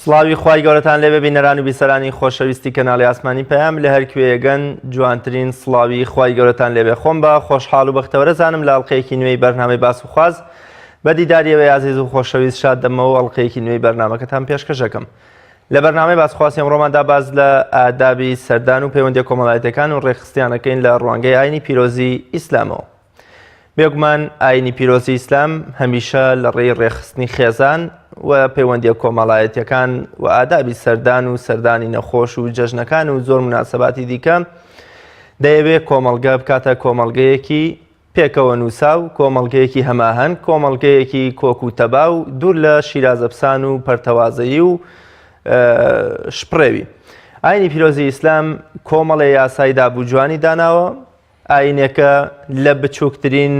سڵاوی خوای گەورەتان لێبێ بینەران و بیسەرانی خۆشەویستی کەناڵی ئاسمانی پەیام لە هەر کوێیەگەن جوانترین سڵاوی خوای گەورەتان لێبێ خۆم بە خۆشحاڵ و بەختەوەرە زانم لە ئەڵقەیەکی نوێی بەرنامەی باس و خواز بە دیداریەوەی ئازیز و خۆشەویست شاد دەمەوە و ئەڵقەیەکی نوێی بەرنامەکەتان پێشکەشەکەم لە بەرنامەی باسخواسی ئەمڕۆماندا باس لە ئادابی سەردان و پەیوەندیە کۆمەڵایەتیەکان و ڕێکخستیانەکەین لە ڕوانگەی ئاینی پیرۆزی ئیسلامەوە. بێگومان ئاینی پیرۆزی ئیسلام هەمیشە لە ڕێی ڕێکخستنی خێزان و پەیوەندیە کۆمەڵایەتیەکان و ئادابی سەردان و سەردانی نەخۆش و جەژنەکان و زۆر مناسباتی دیکە دەیەوێ کۆمەڵگە بکاتە کۆمەڵگەیەکی پێکەوە نووساو، کۆمەڵگەیەکی هەماهەنگ، کۆمەڵگەیەکی کۆک و تەبا و دوور لە شیرازەپسان و پەرتەوازەیی و شپڕێوی. ئاینی پیرۆزی ئیسلام کۆمەڵێ یاسای داب و جوانی داناوە، ئاینێکە لە بچووکترین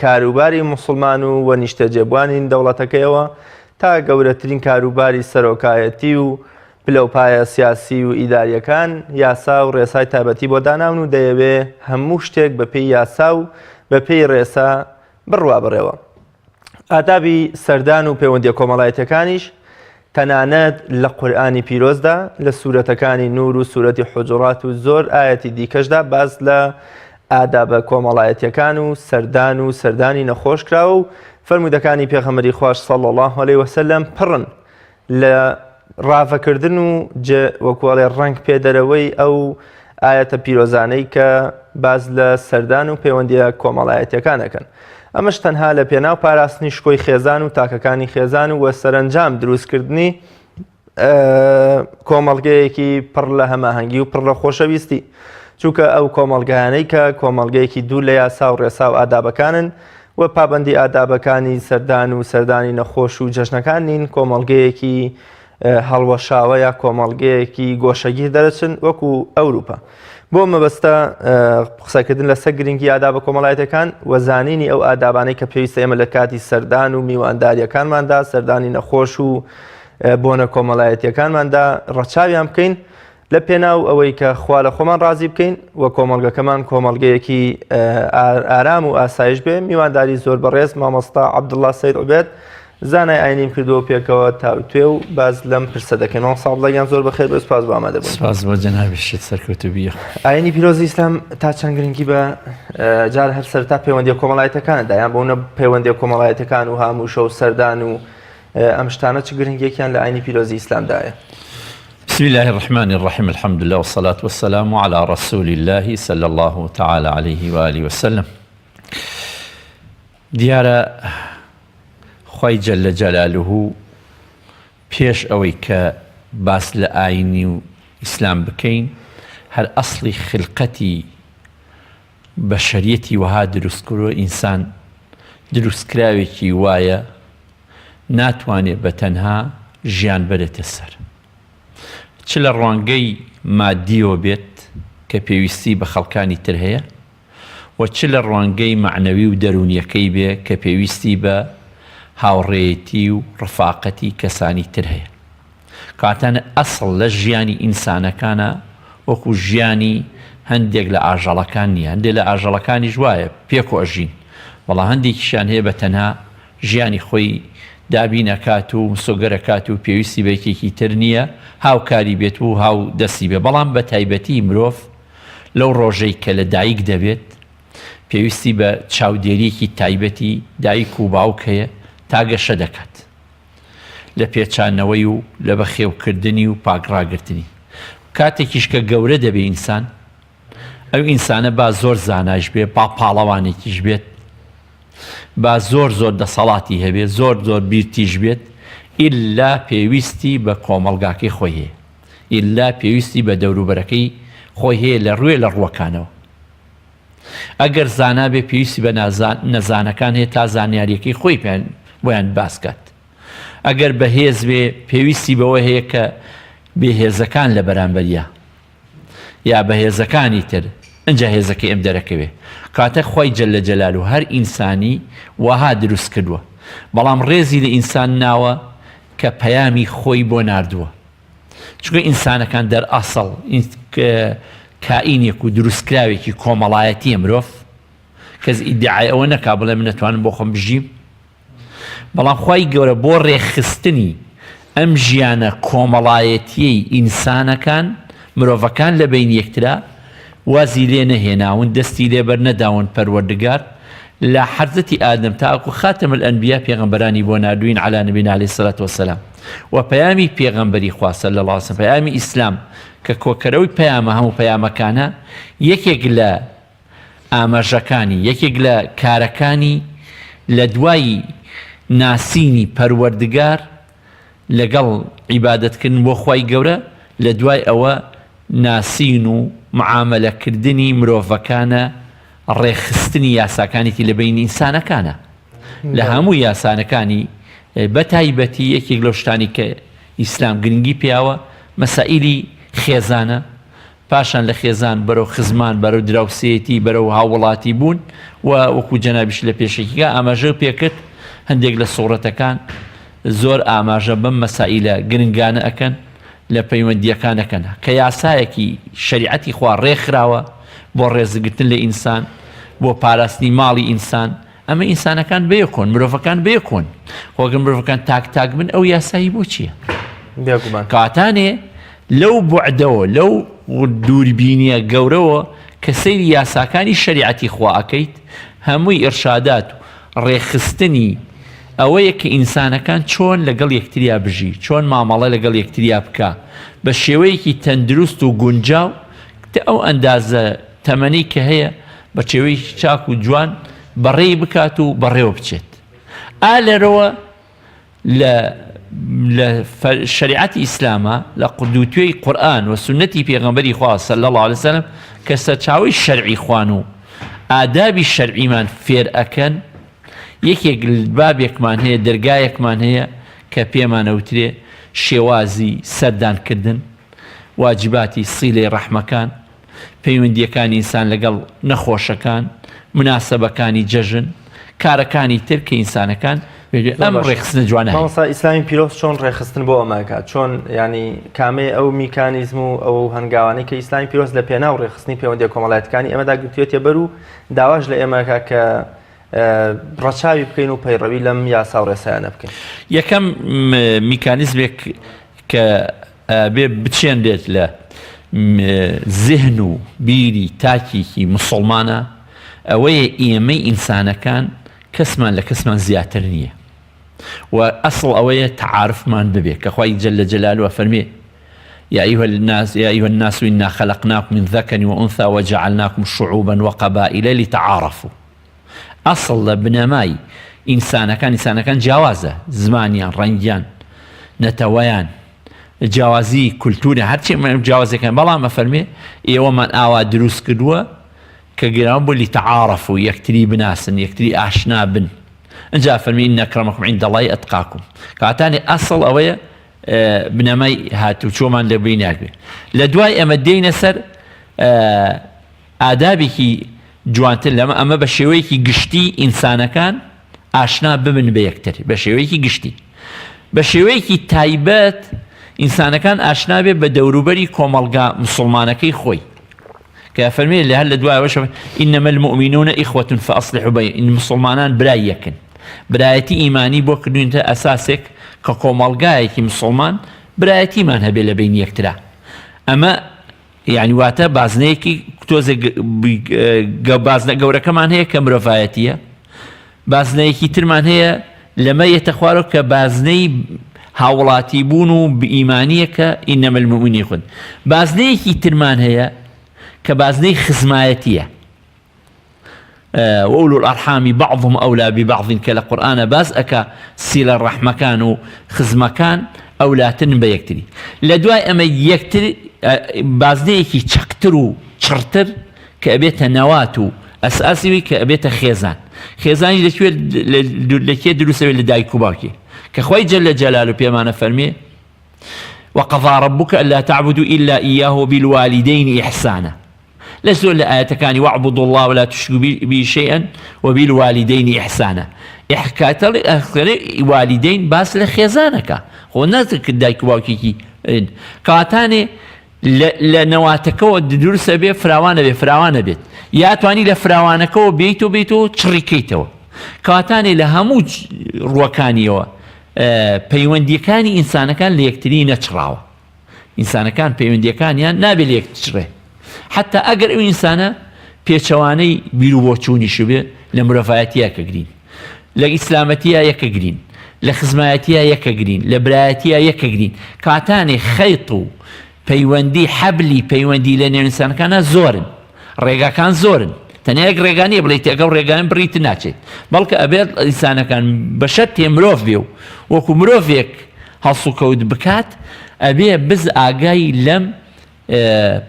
کاروباری موسڵمان و و نیشتەجێبووانی دەوڵەتەکەیەوە تا گەورەترین کاروباری سەرۆکایەتی و پلەوپایە سیاسی و ئیدارییەکان یاسا و ڕێسای تایبەتی بۆ داناون و دەیەوێ هەموو شتێک بەپێی یاسا و بەپێی ڕێسا بڕوا بڕێوە. ئادابی سەردان و پەیوەندیە کۆمەڵایەتیەکانیش تەنانەت لە قورئانی پیرۆزدا لە سورەتەکانی نور و سورەتی حوجورات و زۆر ئایەتی دیکەشدا باس لە ئادابە کۆمەڵایەتیەکان و سەردان و سەردانی نەخۆش کراوە و فەرموودەکانی پێغەمبەری خواش صلی الله علیه وسلم پڕن لە ڕاڤەکردن و جێ وەکو ئەڵێ ڕەنگ پێدەرەوەی ئەو ئایەتە پیرۆزانەی کە باس لە سەردان و پەیوەندیە کۆمەڵایەتیەکان ئەکەن. ئەمەش تەنها لە پێناو پاراستنی شکۆی خێزان و تاکەکانی خێزان و سەرەنجام دروستکردنی کۆمەڵگەیەکی پڕ لە هەماهەنگی و پڕ لە خۆشەویستی. چونکە ئەو کۆمەڵگایانەی کە کۆمەڵگەیەکی دوور لە یاسا و ڕێسا و ئادابەکانن و پابەندی ئادابەکانی سەردان و سەردانی نەخۆش و جەژنەکان نین، کۆمەڵگەیەکی هەڵوەشاوە یا کۆمەڵگەیەکی گۆشەگیر دەرەچن وەکو ئەوروپا. بۆ مەبەستە قسەکردن لەسەر گرنگی ئادابە کۆمەڵایەتەکان و زانینی ئەو ئادابانەی کە پێویستە ئێمە لە کاتی سەردان و میوانداریەکانماندا سەردانی نەخۆش و بۆنە کۆمەڵایەتیەکانماندا ڕەچاویان بکەین لە پێناو ئەوەی کە خوا لە خۆمان ڕازی بکەین و کۆمەڵگەکەمان کۆمەڵگەیەکی ئارام و ئاسایش بێ میوانداری زۆر بەڕێز مامۆستا عەبدوڵڵا سەید عوبێد زانای ئاینیم کردووە پێکەوە تاوتوێ و باس لەم پرسە دەکەین مامۆستا عەبدوڵڵا گیان زۆر بەخێر بێ سپاس بۆ ئامادەبوون. سپاس بۆ جەنابیشت سەرکەوتوو بی. ئاینی پیرۆزی ئیسلام تا چەند گرنگی بە جار هەر سەرتا پەیوەندیە کۆمەڵایەتەکان دا یان بۆنە پەیوەندیە کۆمەڵایەتەکان و هاموشە و سەردان و ئەم شتانە چ گرنگیەکیان لە ئاینی پیرۆزی ئیسلامدایە؟ بسم الله الرحمن الرحیم الحمد لله والصلاة والسلام على رسول الله صلى الله تعالى عليه وآله وسلم دیارە خوای جل جلاله پێش ئەوەی کە باس لە ئاینی و ئیسلام بکەین هەر ئەسڵی خلقەتی بەشەریەتی وەها دروست کردووە ئینسان دروستکراوێکی وایە ناتوانێت بە تەنها ژیان بەرێتە سەر چ لە ڕوانگەی مادیەوە بێت کە پێویستی بە خەڵکانی تر هەیە و چ لە ڕوانگەی مەعنەوی و دەروونیەکەی بێ کە پێویستی بە هاوڕێیەتی و ڕفاقەتی کەسانی تر هەیە. کەواتە ئەسڵ لە ژیانی ئینسانەکانا وەکو ژیانی هەندێک لە ئاژەڵەکان نییە، هەندێک لە ئاژەڵەکانیش وایە پێکۆ ئەژین، بەڵام هەندێکیشیان هەیە بە تەنها ژیانی خۆی دابین ئەکات و مسۆگەر ئەکات و پێویستی بە یەکێکی تر نییە هاوکاری بێت و هاو دەستی بێت، بەڵام بە تایبەتی مرۆڤ لەو ڕۆژەی کە لە دایک دەبێت پێویستی بە چاودێریەکی تایبەتی دایک و باوک هەیە تا گەشە دەکات لە پێچانەوەی و لە بەخێوکردنی و پاک ڕاگرتنی. کاتێکیش کە گەورە دەبێ ئینسان، ئەو ئینسانە با زۆر زانایش بێ، با پاڵەوانێکیش بێت، با زۆر زۆر دەسەڵاتی هەبێ، زۆر زۆر بیر تیژ بێت، ئیللا پێویستی بە کۆمەڵگاکەی خۆی هەیە. ئیللا پێویستی بە دەوروبەرەکەی خۆی هەیە لە ڕوێ لە ڕووەکانەوە. ئەگەر زانا بێ پێویستی بە نەزانەکان هەیە تا زانیاریەکەی خۆی پێیان بۆیان باس کات. ئەگەر بەهێز بێ پێویستی بەوە هەیە کە بێهێزەکان لە بەرامبەریا یا بەهێزەکانی تر ئنجا هێزەکەی ئەم دەرەکەوێ. کاتە خوای جل جلالە هەر ئینسانی وەها دروست کردووە. بەڵام ڕێزی لە ئینسان ناوە کە پەیامی خۆی بۆ ناردووە. چونکە ئینسانەکان دەرئەسڵ کائینێک و دروستکراوێکی کۆمەڵایەتیە مرۆڤ کەس ئیدعای ئەوە نەکا بڵێ من نەتوانم بۆ خۆم بژیم بەڵام خوای گەورە بۆ ڕێکخستنی. ئەم ژیانە کۆمەڵایەتیەی ئینسانەکان، مرۆڤەکان لە بەین یەکترا وازی لێ نەهێناون، دەستی لێ بەرنەداون پەروەردگار لە حەزرەتی ئادەم تاکو خاتم الانبیاء پێغەمبەرانی بۆ ناردووین علی نبینا علیە الصلوة والسلام و پەیامی پێغەمبەری خوا صلی اللە علیە وسلم پەیامی ئیسلام کە کۆکەرەوەی پەیامە هەموو پەیامەکانە یەکێک لە ئاماژەکانی، یەکێک لە کارەکانی لە دوای ناسینی پەروەردگار لەگەڵ عیبادەتکردن بۆ خوای گەورە، لە دوای ئەوە ناسین و معامەلەکردنی مرۆڤەکانە، ڕێکخستنی یاساکانیتی لە بەینی ئینسانەکانە. لە هەموو یاسانەکانی بە تایبەتی یەکێک لەو شتانی کە ئیسلام گرنگی پیاوە مەسائیلی خێزانە، پاشان لە خێزان بەرەو خزمان، بەرەو دراوسێیەتی، بەرەو هاووڵاتی بوون و وەکو جەنابیشت لە پێشەکیگا ئاماژەو پێکرد هەندێک لە سوڕەتەکان زۆر ئاماژە بەم مەسائیلە گرنگانە ئەکەن لە پەیوەندییەکان ئەکەن کە یاسایەکی شەریعەتی خوا ڕێکخراوە بۆ ڕێزگرتن لە ئینسان بۆ پاراستنی ماڵی ئینسان ئەمە ئینسانەکان بەیەکۆن، مرۆڤەکان بەیەکۆن. خۆ گەر مرۆڤەکان تاک تاک بن ئەو یاسایی بۆ چییە؟ بێگومان. کاتانێ لەو بوعدەوە، لەو دووربینیە گەورەوە کە سەیری یاساکانی شەریعەتی خوا ئەکەیت، هەمووی ئیرشادات و ڕێکخستنی ئەوەیە کە ئینسانەکان چۆن لەگەڵ یەکتریا بژی، چۆن مامەڵە لەگەڵ یەکتریا بکا بە شێوەیەکی تەندروست و گونجاو تا ئەو ئەندازە تەمەنەی کە هەیە بە شێوەیەکی چاک و جوان بەڕێی بکات و بەڕێوە بچێت. ئا لێرەوە لە لە شەریعەتی ئیسلامە لە دووتوێی قورئان و سوننەتی پێغەمبەری خوا صلی اللە علیه وسلم کە سەرچاوەی شەرعی خوان و ئادابی شەرعیمان فێر ئەکەن یەکێک بابێکمان هەیە دەرگایەکمان هەیە کە پێمانەوترێ شێوازی سەردانکردن واجباتی سیلەی ڕەحمەکان پەیوەندییەکانی ئینسان لەگەڵ نەخۆشەکان، موناسەبەکانی جەژن، کارەکانی تر کە ئینسانەکان زۆر ئەم باشە ڕێکخستنە جوانە هەیە. مامۆستا ئیسلامی پیرۆز چۆن ڕێکخستن بۆ ئەمە ئەکات چۆن یانی کامەی ئەو میکانیزم و ئەو هەنگاوانەی کە ئیسلامی پیرۆز لە پێناو ڕێکخستنی پەیوەندیە کۆمەڵایەتەکانی ئێمەدا گرتوویەتیە بەر و داواش لە ئێمە ئەکات کە ڕەچاوی بکەین و پەیڕەوی لەم یاسا و ڕێسایانە بکەین؟ یەکەم میکانیزمێک کە ئەبێ بچێنرێت لە زهن و بیری تاکێکی مسوڵمانە ئەوەیە ئێمەی ئینسانەکان کەسمان لە کەسمان زیاتر نییە و ئەسڵ ئەوەیە تەعارفمان ببێ کە خوای جل جلاله فەرمێ يا أيها الناس يا أيها الناس إنا خلقناكم من ذكر وأنثى وجعلناكم شعوبا وقبائل لتعارفوا ئەسڵ لە بنەمای ئینسانەکان ئینسانەکان جیاوازە زمانیان ڕەنگیان نەتەوەیان جیاوازی کولتوورە هەرچی جیاوازەکان بەڵام ئەفەرمێ ئێوەمان ئاوا دروست کردووە کە گیراون بۆ لتعارفوا یەکتری بناسن یەکتری ئاشنا بن ئەجا فەرمی إن أكرمكم عند الله أتقاكم کاتانی ئەسڵ ئەوەیە بنەمای هاتوچۆمان لە بیناک بێ لە دوای ئەمە دێینە سەر ئادابێکی جوانتر لەمە ئەمە بە شێوەیەکی گشتی ئینسانەکان ئاشنا ببن بە یەکتر بە شێوەیەکی گشتی بە شێوەیەکی تایبەت ئینسانەکان ئاشنا بێ بە دەوروبەری کۆمەڵگا مسلمانەکەی خۆی کە فەرمی لە هەر لە دوایەوەش إنما المؤمنون إخوة فأصلحوا بين مسلمانان برای یەکن برایەتی ئیمانی بۆ کردوینتە ئەساسێک کە کۆمەڵگایەکی مسلمان برایەتیمان هەبێ لە بین یەکترا ئەمە یانی واتە بازنەیەکی تۆزێک بازنە گەورەکەمان هەیە کە مرۆڤایەتیە بازنەیەکی ترمان هەیە لەمە یەتە خوارەوە کە بازنەی هاوڵاتی بوون و ئیمانیە کە إنما المؤمنون إخوة بازنەیەکی ترمان هەیە کە بازنەی خزمایەتیە وأولو الأرحام بعضهم أولى ببعض کە لە قورئانا باس ئەکا سیلە ڕەحمەکان و خزمەکان ئەولاترن بە یەکتری لە دوای ئەمە یەکتر بازنەیەکی چەقتر و چڕتر کە ئەبێتە نەوات و ئەساسی کە ئەبێتە خێزان خێزانی لەکوێ لەکێ دروستەوێت لە دایک و باوکی کە خوای جل جلاله پێمانە فەرمێ وقضى ربك ألا تعبدوا إلا إياه وبالوالدين إحسانا لە زۆر لە ئایەتەکانی واعبدوا اللە ولا تشركوا به شيئا وبالوالدین احسانا ئەخەرێ والدین باس لە خێزانەکە خۆ نازکرد دایک و باوکێکی کاتانێ لە نەواتەکەەوە دروستە بێ فراوانە بێ فراوانە بێت یا توانی لە فراوانەکەەوە بیت و بیت و چڕیکەیتەوە کاتانێ لە هەموو ڕوەکانیەوە. پەیوەندیەکانی ئینسانەکان لە یەکتری نەچڕاوە ئینسانەکان پەیوەندیەکانیان نابێت لە یەکتچڕێ حتا ئەگەر ئەو ئینسانە پێچەوانەی بیر و بۆچوونیش بێ لە مرۆڤایەتیە کە گرین لە ئیسلامەتیە یەکە گرین لە خزمایەتیە یەکە گرین لە برایەتیە یەکە گرین کاتانێ خەیت و پەیوەندی حەبلی پەیوەندی لە نێو ئینسانەکانە زۆرن ڕێگاکان زۆرن تەنیا یەک ڕێگا نییە بڵێیت ئەگەڵ ڕێگایان بڕیت ناچێت بەڵکە ئەبێت ئینسانەکان بە شەرتێ مرۆڤ بێ و وەکو مرۆڤێک هەڵسوکەوت بکات ئەبێ بز ئاگای لەم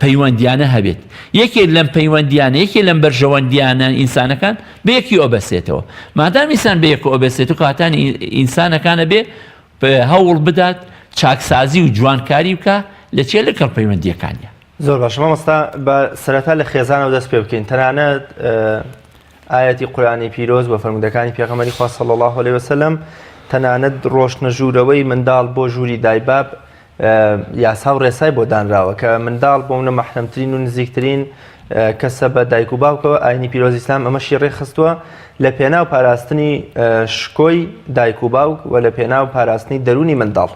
پەیوەندیانە هەبێت یەکێک لەم پەیوەندیانە یەکێ لەم بەرژەوەندیانە ئینسانەکان بە یەکی ئۆبەسێتەوە مادام ئینسان بە یەکە ئۆبەسێت و کاتانی ئینسانەکانە بێ هەوڵ بدات چاکسازی و جوانکاری بکە لە چێ لەگەڵ پەیوەندیەکانیان زۆر باشە مامۆستا بە سەرەتا لە خێزانەوە دەست پێ بکەین تەنانەت ئاەتی قورآانی پیرۆز بە فەرمودەکانی پێغەمبەری خوا صلی الله علیه وسلم تەنانەت ڕۆشتنە ژوورەوەی منداڵ بۆ ژووری دایباب یاسا و ڕێسای بۆ دانراوە کە منداڵ بۆ منە مەحرەمترین و نزیکترین کەسە بە دایک و باوکەوە ئاینی پیرۆز ئیسلام ئەمەشی ڕێکخستووە لە پێناو پاراستنی شکۆی دایک و باوک و لە پێناو پاراستنی دەرونی منداڵ.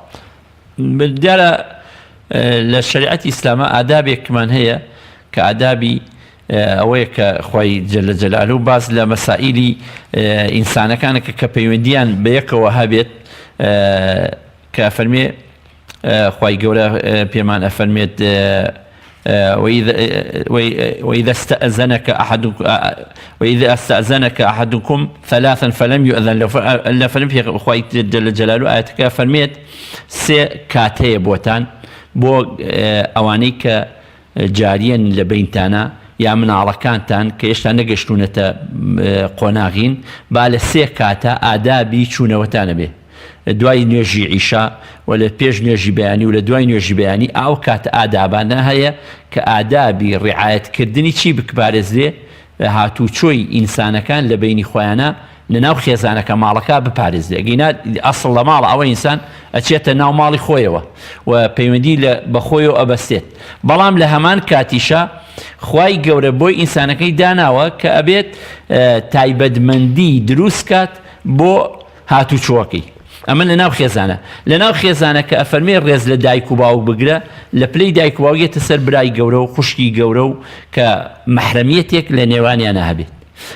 دیارە لە شەریعەتی ئیسلامە ئادابێکمان هەیە کە ئادابی ئەوەیە کە خوای جل جلاله باس لە مەسائیلی ئینسانەکانە کە کە پەیوەندیان بە یەکەوە هەبێت کە فەرمێ خوای گەورە پێمان ئەفەرمێت وإذا استأذنك أحدكم وإذا استأذنك أحدكم ثلاثا فلم يؤذن له لە فەرمی خوای جل جلاله ئاەتەکە فەرمێت سێ کات هەیە بۆتان بۆ ئەوانەی کە جاریەن لە بینتانە یا مناڵەکانتان کە هێشتا نەگەشتونەتە قۆناغین با لە سێ کاتە ئادابی چوونەوەتانە بێ دوای نوێژی عیشا و لە پێش نوێژی بەیانی و لە دوای نوێژی بەیانی ئاو کات ئادابانە هەیە کە ئادابی ڕعایەت کردنی چی بکپارێزرێ هاتوچۆی ئینسانەکان لە بەینی خۆیانە لە ناو خێزانەکە ماڵەکە بپارێزرێ گینا ئەسڵ لە ماڵ ئەوە ئینسان ئەچێتە ناو ماڵی خۆیەوە و پەیوەندی لە بەخۆیەوە ئەبەستێت بەڵام لە هەمان کاتیشا خوای گەورە بۆی ئینسانەکەی داناوە کە ئەبێت تایبەتمەندی دروست کات بۆ هاتوچۆکەی ئەمە لە ناو خێزانە لە ناو خێزانە کە ئەفەرمێ ڕێز لە دایک و باوک بگرە لە پلەی دایک و باوک یەتە سەر برای گەورە و خوشکی گەورە و کە مەحرەمیەتێک لە نێوانیانە هەبێت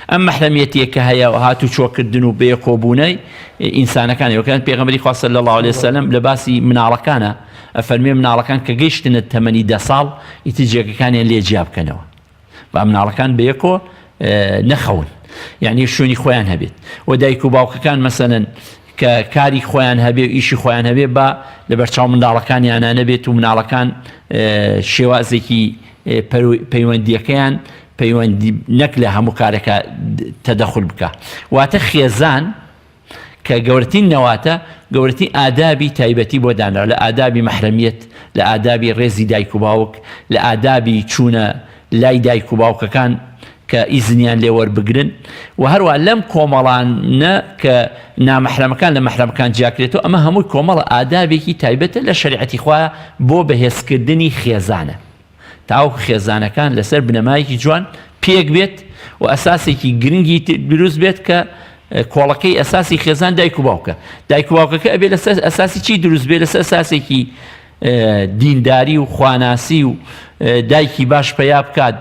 ئەم مەحرەمیەتیە کە هەیە و هاتوچۆکردن و بەیەکۆبوونەی ئینسانەکان وەکان پێغەمبەری خوا صلی الله علیه وسلم لە باسی مناڵەکانە ئەفەرمێ مناڵەکان کە گەیشتنە تەمەنی دە ساڵ ئیتر جێگەکانیان لێ جیا بکەنەوە با مناڵەکان بەیەکۆ نەخەون یعنی شوێنی خۆیان هەبێت و دایک و باوکەکان مەسەلەن کە کاری خۆیان هەبێ و ئیشی خۆیان هەبێ با لەبەرچاو منداڵەکانیانە نەبێت و مناڵەکان شێوازێکی پەیوەندیەکەیان پەیوەندی نەک لە هەموو کارەکە تەدەخل بکە واتە خێزان کە گەورەترین نەواتە، گەورەترین ئادابی تایبەتی بۆ دانراوە، لە ئادابی مەحرەمیەت، لە ئادابی ڕێزی دایک و باوک، لە ئادابی چوونە لای دایک و باوکەکان کە ئیزنیان لێ وەربگرن و هەروە لەم کۆمەڵانە کە نامەحرەمەکان لە مەحرەمەکان جیاکرێتەوە، ئەمە هەمووی کۆمەڵە ئادابێکی تایبەتە لە شەریعەتی خوایە بۆ بەهێزکردنی خێزانە. تاوەکو خێزانەکان لەسەر بنەمایەکی جوان پێک بێت و ئەساسێکی گرنگی دروست بێت کە کۆڵەکەی ئەساسی خێزان دایک و باوکە دایک و باوکەکە ئەبێ لەسەر ئەساسی چی دروست بێ لەسەر ئەساسێکی دینداری و خواناسی و دایکی باش پەیا بکات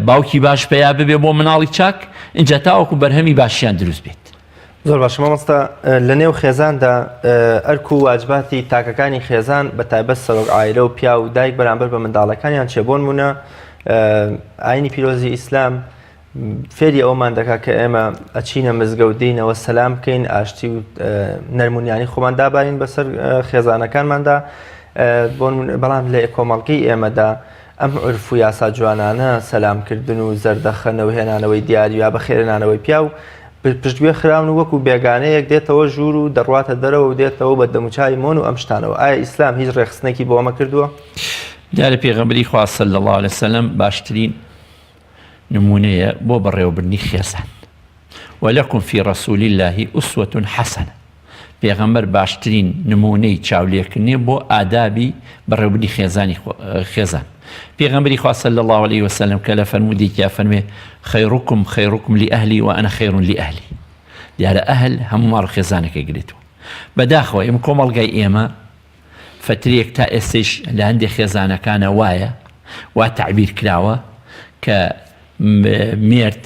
باوکی باش پەیا ببێ بۆ مناڵی چاک اینجا تاوەکو بەرهەمی باشیان دروست بێت. زۆر باشە مامۆستا لە نێو خێزاندا ئەرک و واجباتی تاکەکانی خێزان بە تایبەت سەرۆک عایلە و پیاو و دایک بەرامبەر بە منداڵەکانیان چێ بۆن مونە ئاینی پیرۆزی ئیسلام فێری ئەومان دەکات کە ئێمە ئەچینە مزگەوت دینەوە سەلام بکەین ئاشتی و نەرمونیانی خۆمان دابارین بەسەر خێزانەکانماندا بەڵام لە کۆمەڵگەی ئێمەدا ئەم عورف و یاسا جوانانە، سەلام کردن و زەردەخەنە و هێنانەوەی دیاری یا بەخێرهێنانەوەی پیاو، پشتگوێ خراون و وەکو بێگانەیەک دێتەوە ژوور و دەڕواتە دەرەوە و دێتەوە بە دەموچاوی مۆن و ئەم شتانەوە. ئایا ئیسلام هیچ ڕێکخستنێکی بۆ ئەمە کردووە؟ دیارە پێغەمبەری خوا صلی اللە علیە وسلم باشترین نموونەیە بۆ بەڕێوەبردنی خێزان. ولکم فی رسول اللە اسوە حسنە پێغەمبەر باشترین نموونەی چاولێکردنە بۆ ئادابی بەڕێوبردنی خێزانی خێزان پێغەمبەری خوا صلی الله علیه وسلم کە لە فەرموودێکیا فەرمێ خیرکم خیرکم لأهلی وأنا خیر لأهلی دیارە ئەهل هەموو ماڵ و خێزانەکەی گرێتەوە. بەداخەوە ئێمە کۆمەڵگای ئێمە فەترەیەک تا ئێستەیش لە هەندێک خێزانەکانە وایە وا تەعبیر کراوە کە مێرد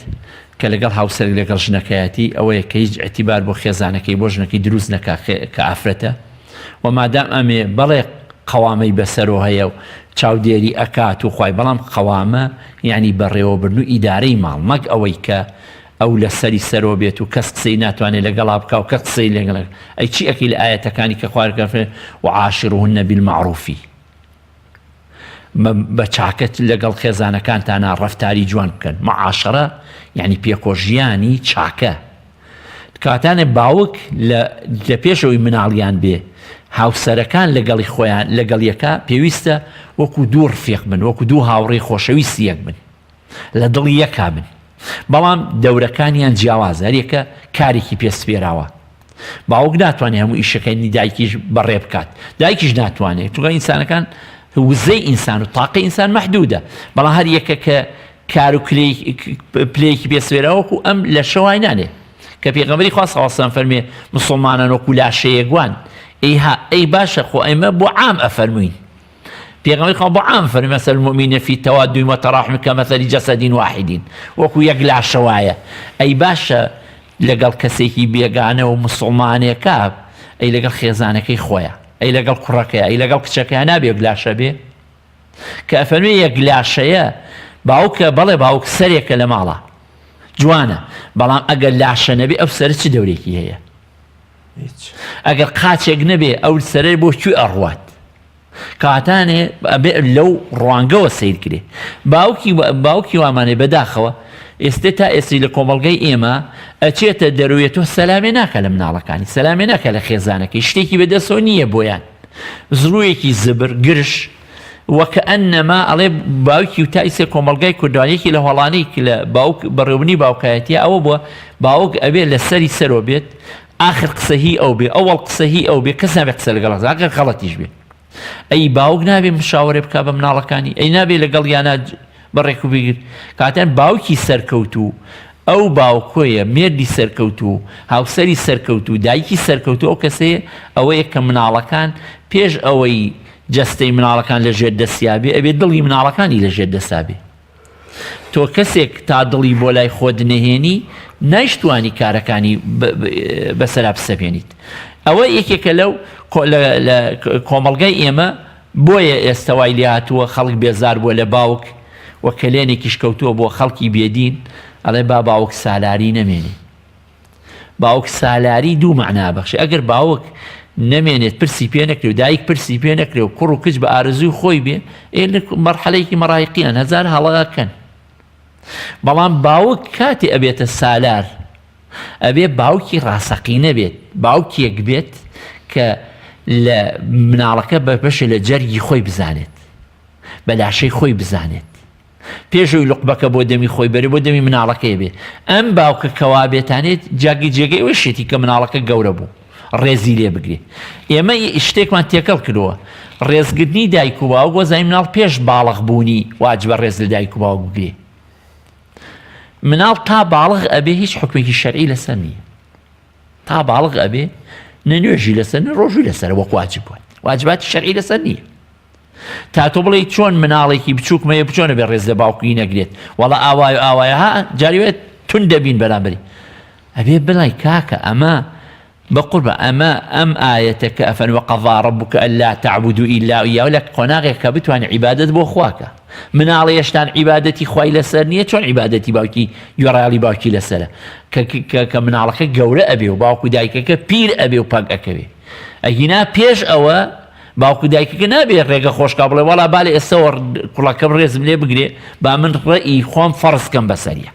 کە لەگەڵ هاوسەرێک لەگەڵ ژنەکەیەتی ئەوەیە کە هیچ ئیعتیبار بۆ خێزانەکەی بۆ ژنەکەی دروست نەکا کە ئافرەتە و مادام ئەمێ بەڵێ قەوامەی بەسەرۆ هەیە و چاودێری ئەکات و خوای بەڵام قەوامە یعنی بەڕێوەبردن و ئیدارەی ماڵ نەک ئەوەی کە ئەو لە سەری سەرۆ بێت و کەس قسەی ناتوانێت لەگەڵا بکا و کەس قسەی لەگەڵ ئەی چی ئەکەی لە ئایەتەکانی کە خوار کە وعاشروهن بالمعروفی بە چاکەت لەگەڵ خێزانەکانتانا ڕەفتاری جوان بکەن معاشرە یعنی پێکۆژیانی چاکە کاتانێ باوک لە پێشەوەی مناڵیان بێ هاوسەرەکان لەگەڵی خۆیان لەگەڵ یەکە پێویستە وەکو دوو ڕفیق بن وەکو دوو هاوڕێی خۆشەویستی یەک بن لە دڵی یەکا بن بەڵام دەورەکانیان جیاوازە هەریەکە کارێکی پێ سپێراوە باوک ناتوانێت هەموو ئیشەکانی دایکیش بەڕێ بکات دایکیش ناتوانێت چونکە ئینسانەکان وزەی ئینسان و تاقی ئینسان مەحدودە بەڵام هەر یەکە کە کار و پلەیەکی پێ سپێراوەکو ئەم لە شەوای نانێ کە پێغەمبەری خوا صلی الله علیه فەرمێ مسلمانان وەکو لاشەیەک وان ئەی ها ئەی باشە خۆ ئێمە بۆ عام ئەفەرموین پێغەمبەری خوا بۆ عام فەرمی مثل المؤمنین فی التواد و تراحم کمثل جسد واحد وەکو یەک لاشە وایە ئەی باشە لەگەڵ کەسێکی بێگانە و مسوڵمانێکە ئەی لەگەڵ خێزانەکەی خۆیە ئەی لەگەڵ کوڕەکەی ئەی لەگەڵ کچەکەی نابێ یەک لاشە بێ کە ئەفەرمێ یەک لاشەیە باوکە بەڵێ باوک سەرێکە لە ماڵە جوانە بەڵام ئەگەر لاشە نەبێ ئەو سەر چ دەورێکی هەیە ئەگەر قاچێک نەبێ ئەو سەرەی بۆ کوێ ئەڕوات کاتانێ ئەبێ لەو ڕوانگەوە سەیر کرێ باوکی باوکی وامانێ بەداخەوە ئێستێ تا ئێستی لە کۆمەڵگەی ئێمە ئەچێتە دەروێت تۆ سەلامێ ناکە لە مناڵەکانی سەلامێ ناکە لە خێزانەکەی شتێکی بەدەستەوە نییە بۆیان زڕوویەکی زبر گرش وەکەئەنەما ئەڵێ باوکی و تا ئیسێ کۆمەڵگای کوردوان یەکی لە هۆڵانەی لە باوک بەڕێوبنی باوکایەتیە ئەوە بووە باوک ئەبێ لە سەری سەرۆ بێت ئاخر قسە هی ئەو بێ ئەوەڵ قسە هی ئەو بێ کەس نابێ قسە لەگەڵ ئەگەر غەڵەتیش بێ ئەی باوک نابێ مشاوەرە بکا بە مناڵەکانی ئەی نابێ لەگەڵ یانە بە ڕێک و بگرت کاتیان باوکی سەرکەوتوو ئەو باوکۆیە مێردی سەرکەوتوو هاوسەری سەرکەوتوو دایکی سەرکەوتوو ئەو کەسەیە ئەوەیە کە مناڵەکان پێش ئەوەی جەستەی مناڵەکان لە ژێر دەستیا بێ ئەبێ دڵی مناڵەکانی لە ژێر دەستا بێ تۆ کەسێک تا دڵی بۆ لای خۆت نەهێنی نایشتوانی کارەکانی بەسەرا بسەپێنیت ئەوە یەکێکە لەو لە کۆمەڵگای ئێمە بۆیە ئێستا وای لێهاتووە خەڵک بێزار بووە لە باوک و کەلێنێکیش کەوتووە بۆ خەڵکی بێدین ئەڵێ با باوک سالاری نەمێنێ باوک سالاری دوو مەعنا بەخشێ ئەگەر باوک نەمێنێت پرسی پێ نەکرێ و دایک پرسی پێ نەکرێ و کوڕ و کچ بە ئارەزووی خۆی بێ ئێ لە مەرحەلەیەکی مەڕایقیان هەزار هەڵەکەن بەڵام باوک کاتێ ئەبێتە سالار ئەبێ باوکی ڕاستەقینە بێت باوکێک بێت کە لە مناڵەکە بە بەشێ لە جەرگی خۆی بزانێت بە لاشەی خۆی بزانێت پێش ئەوی لوقمەکە بۆ دەمی خۆی بەرێ بۆ دەمی مناڵەکەی بێ ئەم باوکە کەوا بێتانێت جاگی جێگەی ئەوەشێتی کە مناڵەکە گەورە بوو ڕێزی لێ بگرێ ئێمە شتێکمان تێکەڵ کردووە ڕێزگرتنی دایک و باوک وەزای مناڵ پێش باڵغ بوونی واجبە ڕێز لە دایک و باوک بگرێ مناڵ تا باڵغ ئەبێ هیچ حکمێکی شەرعی لەسەر نییە تا باڵغ ئەبێ نە نوێژی لەسەر نە ڕۆژووی لەسەر وەک واجب بووە واجباتی شەرعی لەسەر نییە تا تۆ بڵێی چۆن مناڵێکی بچووکم هەیە بچۆنە بێ ڕێز لە باوکی نەگرێت وەڵا ئاوایە ئاوایە ها جاری وێت تون دەبین بەرامبەری ئەبێ بڵێ کاکە ئەمە بەقوربە ئەمە ئەم ئاەتە کە ئەفەن وقضا ربك الا تعبدوا الا اياه لە قۆناغێک کە بتوانێت عیبادەت بۆ خواکە مناڵی هێشتان عیبادەتی خوای لەسەر نییە چۆن عیبادەتی باوکی گوێڕایەڵی باوکی لەسەرە کە مناڵەکە گەورە ئەبێ و باوکو دایکەکە پیر ئەبێ و پەک ئەکەوێ ئەگینا پێش ئەوە باوک و دایکەکە نابێ ڕێگە خۆشکا بڵێ وەڵا با لە ئێستەوە کوڕەکەم ڕێزم لێ بگرێ با من ڕێی خۆم فەرز کەم بەسەریە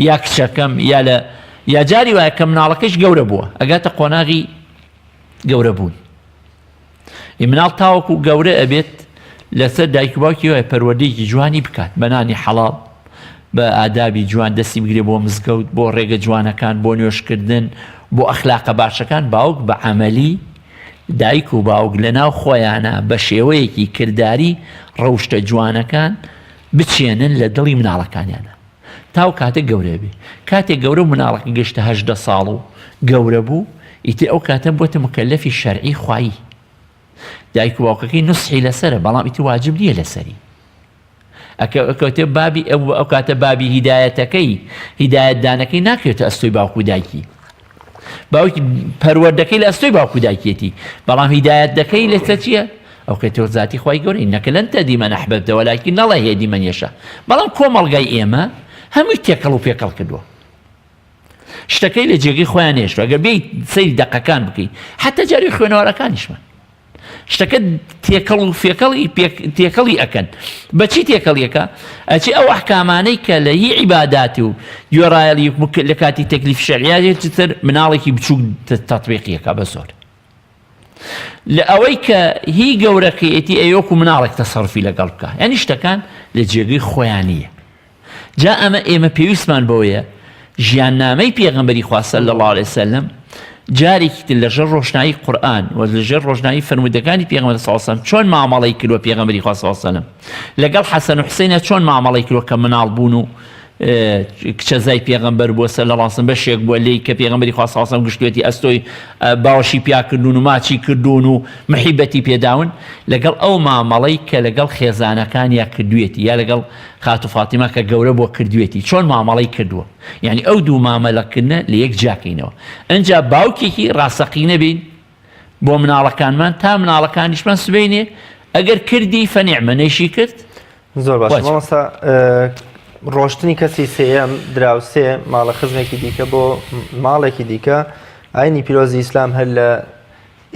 یا کچەکەم یا لە یا جاری وایە کە مناڵەکەش گەورە بووە ئەگاتە قۆناغی گەورە بوون مناڵ تاوەکو گەورە ئەبێت لەسەر دایک و باوکی وایە پەروەردەیەکی جوانی بکات بە نانی حەڵاڵ بە ئادابی جوان دەستی بگرێ بۆ مزگەوت بۆ ڕێگە جوانەکان بۆ نوێژکردن بۆ ئەخلاقە باشەکان باوک بە عەمەلی دایک و باوک لەناو خۆیانا بە شێوەیەکی کرداری ڕەوشتە جوانەکان بچێنن لە دڵی مناڵەکانیانا تاو کاتێک گەورە بێ کاتێک گەورە و مناڵەکە گەشتە 18 ساڵ و گەورە بوو. ئیتر ئەو کاتە بۆتە مکەلەفی شەرعی خوایی. دایک و باوکەکەی نوسحی لەسەرە بەڵام ئیتر واجب نییە لەسەری. ئەکەوتێ بابی ئەو ئەو کاتە بابی هیدایەتەکەی هیدایەتدانەکەی ناکەوێتە ئەستۆی باوک و دایکی. باوکی پەروەردەکەی لە ئەستۆی باوک و دایکیەتی بەڵام هیدایەت دەکەی لەسەر چییە؟ ئەو کە تۆ زاتی خوای گەورەی نەکە لەن تەدی من ئەحببتە وەلاکین اللە یهدی من یشاء بەڵام کۆمەڵگای ئێمە هەمووی تێکەڵ و پێکەڵ کردووە شتەکەی لە جێگەی خۆیان نێشتوە گەر بێیت سەیری دەقەکان بکەیت حتا جاری خوێنەوارەکانیشمان شتەکە تێکەڵ و فێکەڵی تێکەڵی ئەکەن بەچی تێکەڵیەکە ئەچی ئەو ئەحکامانەی کە لە هی عیباداتی و گوێڕایەڵی لە کاتی تەکلیف شەرعیە تر مناڵێکی بچووک تەطبیقیەکە بە زۆر لە ئەوەی کە هی گەورەکەیەتی ئەیۆکو مناڵێک تەسەرفی لەگەڵ بکە یعنی شتەکان لە جێگەی خۆیان نییە جا ئەمە ئێمە پێویستمان بەوەیە ژیاننامەی پێغەمبەری خوا صلی اللە علیه وسلم جارێکی تر لەژێر ڕۆشنایی قورئان و لەژێر ڕۆشنایی فەرموودەکانی پێغەمبەر صلی اللە علیه وسلم چۆن مامەڵەی کردووە پێغەمبەری خوا صلی اللە علیه وسلم لەگەڵ حەسەن و حسینە چۆن مامەڵەی کردووە کە مناڵ بوون و کچەزای پێغەمبەر بووە صلی اللە علیه وسلم بەشێک بووە لێی کە پێغەمبەری خوا صلی اللە علیه وسلم گشتوێتی ئەستۆی باوەشی پیاکردوون و ماچی کردوون و محیبەتی پێداون لەگەڵ ئەو مامەڵەی کە لەگەڵ خێزانەکانیا کردوێتی یا لەگەڵ خاتوو فاتیمە کە گەورە بووە کردوێتی چۆن مامەڵەی کردووە یعنی ئەو دوو مامەلەکردنە لە یەک جیاکەینەوە ئەجا باوکێکی ڕاستەقینە بین بۆ مناڵەکانمان تا مناڵەکانیشمان سبینێ ئەگەر کردی فەنیعمە نەیشی کرد زۆر باش مامۆستا ڕۆشتنی کەسی سێیەم دراوسێ ماڵە خزمێکی دیکە بۆ ماڵێکی دیکە ئاینی پیرۆزی ئیسلام هەر لە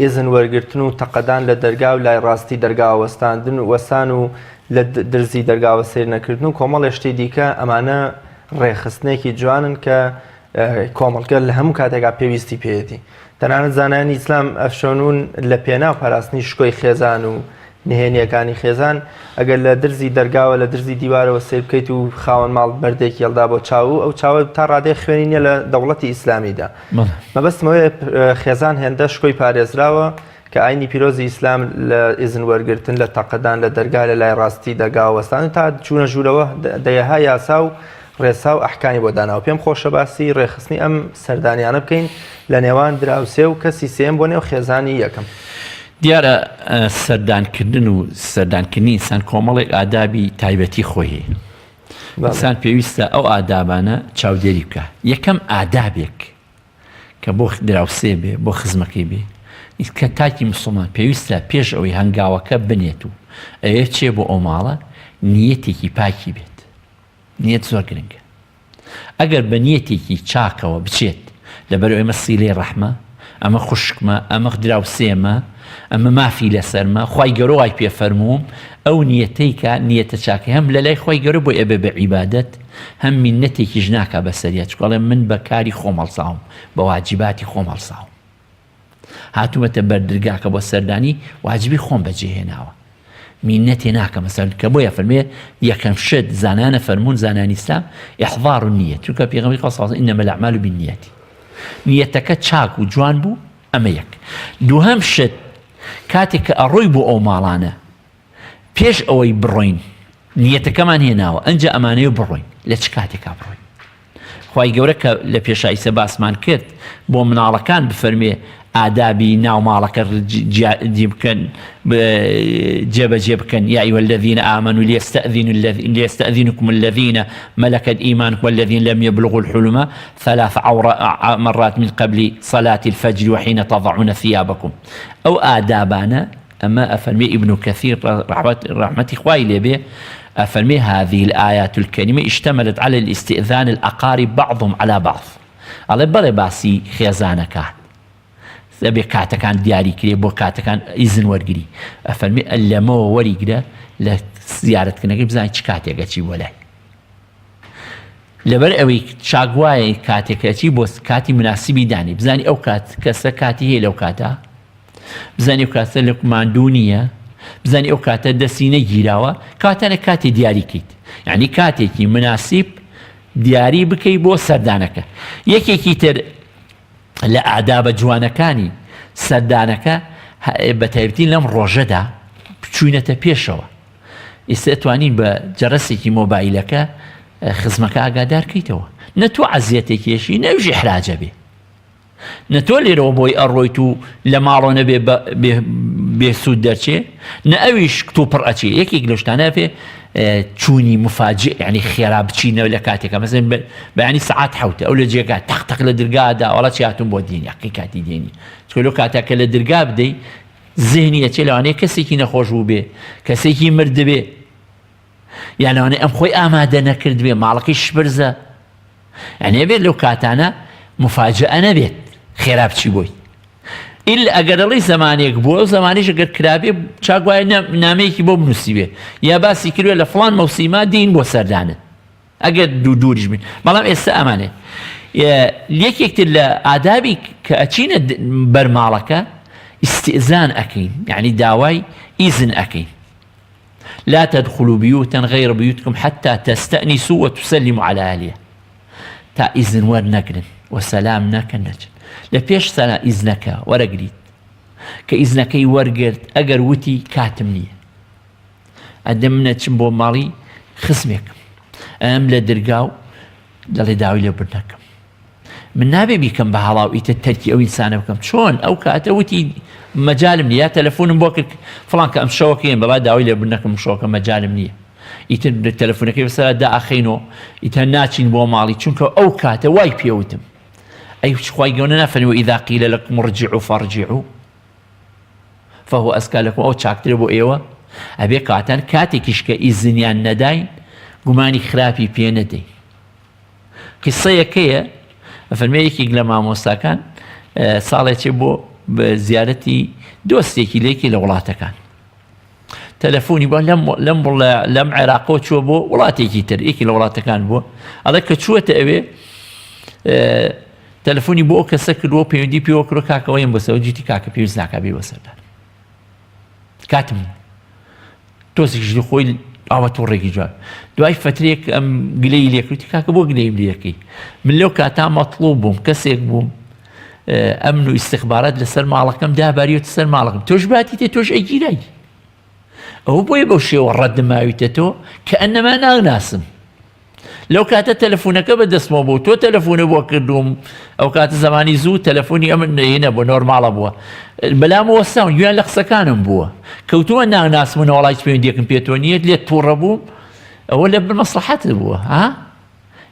ئیزن وەرگرتن و تەقەدان لە دەرگا و لای ڕاستی دەرگاوە وەستاندن و وەستان و لە درزی دەرگاوە سەیر نەکردن و کۆمەڵێ شتی دیکە ئەمانە ڕێکخستنێکی جوانن کە کۆمەڵگە لە هەموو کاتێکا پێویستی پێیەتی تەنانەت زانایانی ئیسلام ئەفشەونون لە پێناو پاراستنی شکۆی خێزان و نهێنیەکانی خێزان ئەگەر لە درزی دەرگاوە لە درزی دیوارەوە سەیر بکەیت و خاوەن ماڵ بەردێکی هەڵدا بۆ چاو و ئەو چاوە تا ڕادەیەک خوێنی نییە لە دەوڵەتی ئیسلامیدا مەبەستم ئەوەیە خێزان هێندە شکۆی پارێزراوە کە ئاینی پیرۆزی ئیسلام لە ئیزن وەرگرتن لە تەقەدان لە دەرگا لە لای ڕاستی دەرگاوە وەستان تا چوونە ژوورەوە دەیەها یاسا و ڕێسا و ئەحکامی بۆ داناوە. پێم خۆشە باسی ڕێکخستنی ئەم سەردانیانە بکەین لە نێوان دراوسێ و کەسی سێیەم بۆ نێو خێزانی یەکەم. دیارە سەردانکردن و سەردانکردنی ئینسان کۆمەڵێک ئادابی تایبەتی خۆی هەیە. ئینسان پێویستە ئەو ئادابانە چاودێری بکا. یەکەم ئادابێک کە بۆ دراوسێ بێ، بۆ خزمەکەی بێ، کە تاکی مسوڵمان پێویستە پێش ئەوەی هەنگاوەکە بنێت و ئەوێ بچێ بۆ ئەو ماڵە نیەتێکی پاکی بێت. نیەت زۆر گرنگە ئەگەر بە نیەتێکی چاکەوە بچێت لەبەر ئێمە سیلەی ڕەحمە ئەمە خوشکمە ئەمە دراوسێمە ئەمە مافی لەسەرمە خی گەورە وای پێ فەرمووم ئەو نیەتەی کە نیەتە چاکە هەم لە لای خی گەورە بۆی ئەبێ بە عیبادەت هەم مینەتێکیش ناکا بەسەریا چکڵێ من بە کاری خۆم هەڵساوم بە واجباتی خۆم هەڵساوم هاتوومەتە بەر درگاکە بۆ سەردانی واجبی خۆم بەجێ هێناوە مینەتێ ناکەمە سەر کە بۆیە فەرمێ یەکەم شت زانانە فەرمونون زانانی ئیسلام احضار النیە چونکە پێغەمبەری خوا صلی الله انما الاعمال بالنیات نیەتەکە چاک و جوان بوو ئەمە یەک دووهەم شت کاتێک کە ئەڕۆی بۆ ئەو ماڵانە پێش ئەوەی بڕۆین نیەتەکەمان هێناوە ئەنجا ئەمانەیە بڕۆین لە چ کاتێکا بڕۆین خوای گەورە کە لە پێشا ئیسە باسمان کرد بۆ مناڵەکان بفەرمێ ئادابی ناو ماڵەکە جی بکەن جێبەجێ بکەن یا أيها الذين آمنوا ليستأذنكم الذين ملكت إيمانكم والذين لم يبلغوا الحلم ثلاث مرات من قبل صلاة الفجر وحين تضعون ثيابكم ئەو ئادابانە ئەمە ئەفەرمێ ئیبن کەثیر ڕەحمەتی خوای لێ بێ ئەفەرمێ هذه الآیات الکریمە اشتملت علی الاستئذان الأقارب بعضهم علی بعض ئەڵێ بەڵێ باسی خێزانەکان دەبێ کاتەکان دیاری کرێ بۆ کاتەکان ئیزن وەرگری ئەفەرمێ لەمەوە وەریگرە لە زیارەتکردنەکەی بزانین چ کاتێک ئەچی بۆ لای لەبەر ئەوەی چاک وایە کاتێک ئەچی بۆ کاتی مناسبی دانی بزانی ئەو کات کەسە کاتی هەیە لەو کاتە بزانی ئەو کاتە لە ماندوو نییە بزانی ئەو کاتە دەستی نەگیراوە کاتانە کاتی دیاری کەیت یعنی کاتێکی مناسب دیاری بکەی بۆ سەردانەکە یەکێکی تر لە ئادابە جوانەکانی سەردانەکە بە تایبەتی لەم ڕۆژەدا بچوینەتە پێشەوە ئیستا توانین بە جەرەسێکی مۆبایلەکە خزمەکە ئاگادار کەیتەوە نە تۆ عەزیەتێکێشی نەوژی حراجە بێ. نە تۆ لێرەوە بۆی ئەڕۆیت و لە ماڵەوە نەبێ بێ سوود دەرچێ نە ئەویش کتوپڕ ئەچێ یەکێک لەو شتانە پێ چوونی مفاجئ یعنی خێرا بچینەوە لە کاتێکە مەسەن بەیانی سەعات حوتە ئەو لە جێگا تەق تەق لە درگادا وەڵا چی هاتوون بۆ دینی حقی کاتی دێنی چکە لەو کاتە کە لە درگا بدەی زهنی ئەچێ لەوانەیە کەسێکی نەخۆش بوو بێ کەسێکی مردبێ یا لەوانەیە ئەم خۆی ئامادە نەکردبێ ماڵەکەی شپرزە یعنی بێت لەو کاتانە مفاجئە نەبێت خێرا بچی بۆی ئیلا ئەگەر ئەڵێی زەمانێک بووە ئەو زەمانیش ئەگەر کرابێ چاک وایە نامەیەکی بۆ بنووسیبێ یا باسی کردوێ لە فڵان مەوسیما دین بۆ سەردانت ئەگەر دوو دووریش بین بەڵام ئێستا ئەمانێ یەکێکتر لە ئادابی کە ئەچینە بەرماڵەکە ئیستئزان ئەکەین یعنی داوای ئیزن ئەکەین لا تدخلوا بيوتا غير بيوتكم حتى تستأنسوا وتسلموا على أهلها تا ئیزن وەرنەگرن و سەلام نەکەن نەچن لە پێش سەلا ئیزنەکە وەرەگریت کە ئیزنەکەی وەرگرت ئەگەر وتی کاتم نییە ئەدە منە چم بۆ ماڵی خزمێکم ئەم لە درگا و دەڵێ داوای لێ بردنەکەم من نابێ بیکەم بە هەڵاو ئیتر تەرکی ئەو ئینسانە بکەم چۆن ئەو کاتە وتی مەجالم نیە یا تەلەفۆنم بۆ کرد فڵان کە ئەم شەوەکەیم بەڵا داوای لێ بردنەکەم شەوەکە مەجالم نییە ئیتر تەلەفۆنەکەی بەسەرا دائەخەینەوە ئیتر ناچین بۆ ماڵی چونکە ئەو کاتە وای پێوتم ئەی خوای گەورە نافەرمی وإذا قیل لكم ارجعوا فارجعوا فهو أزكى لكم ئەو چاکترە بۆ ئێوە ئەبێ کاتان کاتێکیش کە ئیزنیان نەداین گومانی خراپی پێ نەدەین قیسەیەک هەیە ئەفەرمێ یەکێک لە مامۆستاکان ساڵێکێ بۆ زیارەتی دۆستێکی لێکی لە وڵاتەکان تەلەفۆنی بۆ لەم لەم لەم عێراقەوە چووە بۆ وڵاتێکی تر یەکی لە وڵاتەکان بووە ئەڵێ کە چووەتە ئەوێ تەلەفۆنی بۆ ئەو کەسە کردووە پەیوەندی پێوە کرۆ کاکەوەیم بەسەوە جیتی کاکە پێویست ناکا بێ بەسەردان کاتم نییە تۆزێکیش لە خۆی ئاوا توڕێکی جواب دوای فترێک ئەم گلەی لێکردی کاکە بۆ گلەیم لەکەی من لەو کاتا مەطلوب بووم کەسێک بووم ئەمن و ئیسیخبارات لەسەر ماڵەکەم داباریوتە سەر ماڵەکەم تۆش باتی تێ تۆش ئەگیرای ئەوە بۆیە بەو شێوە ڕەدماویتە تۆ کە ئەنەما ناناسم لەو کاتە تەلەفونەکە بە دەستمەوە بوو تۆ تەلەفونە بۆ کردووم ئەو کاتە زمانی زوو تەلەفۆنی ئەمن نەیە بۆ نۆرماڵە بووە بەلام وەستاون گویان لە قسەکانم بووە کەوتووە ناناسم و نەوەڵای هیچ پەیوەندیەکم پێ تۆ نییە لێت تووڕە بووم ئەوە لە بن مەسڵەحەتت بووە ها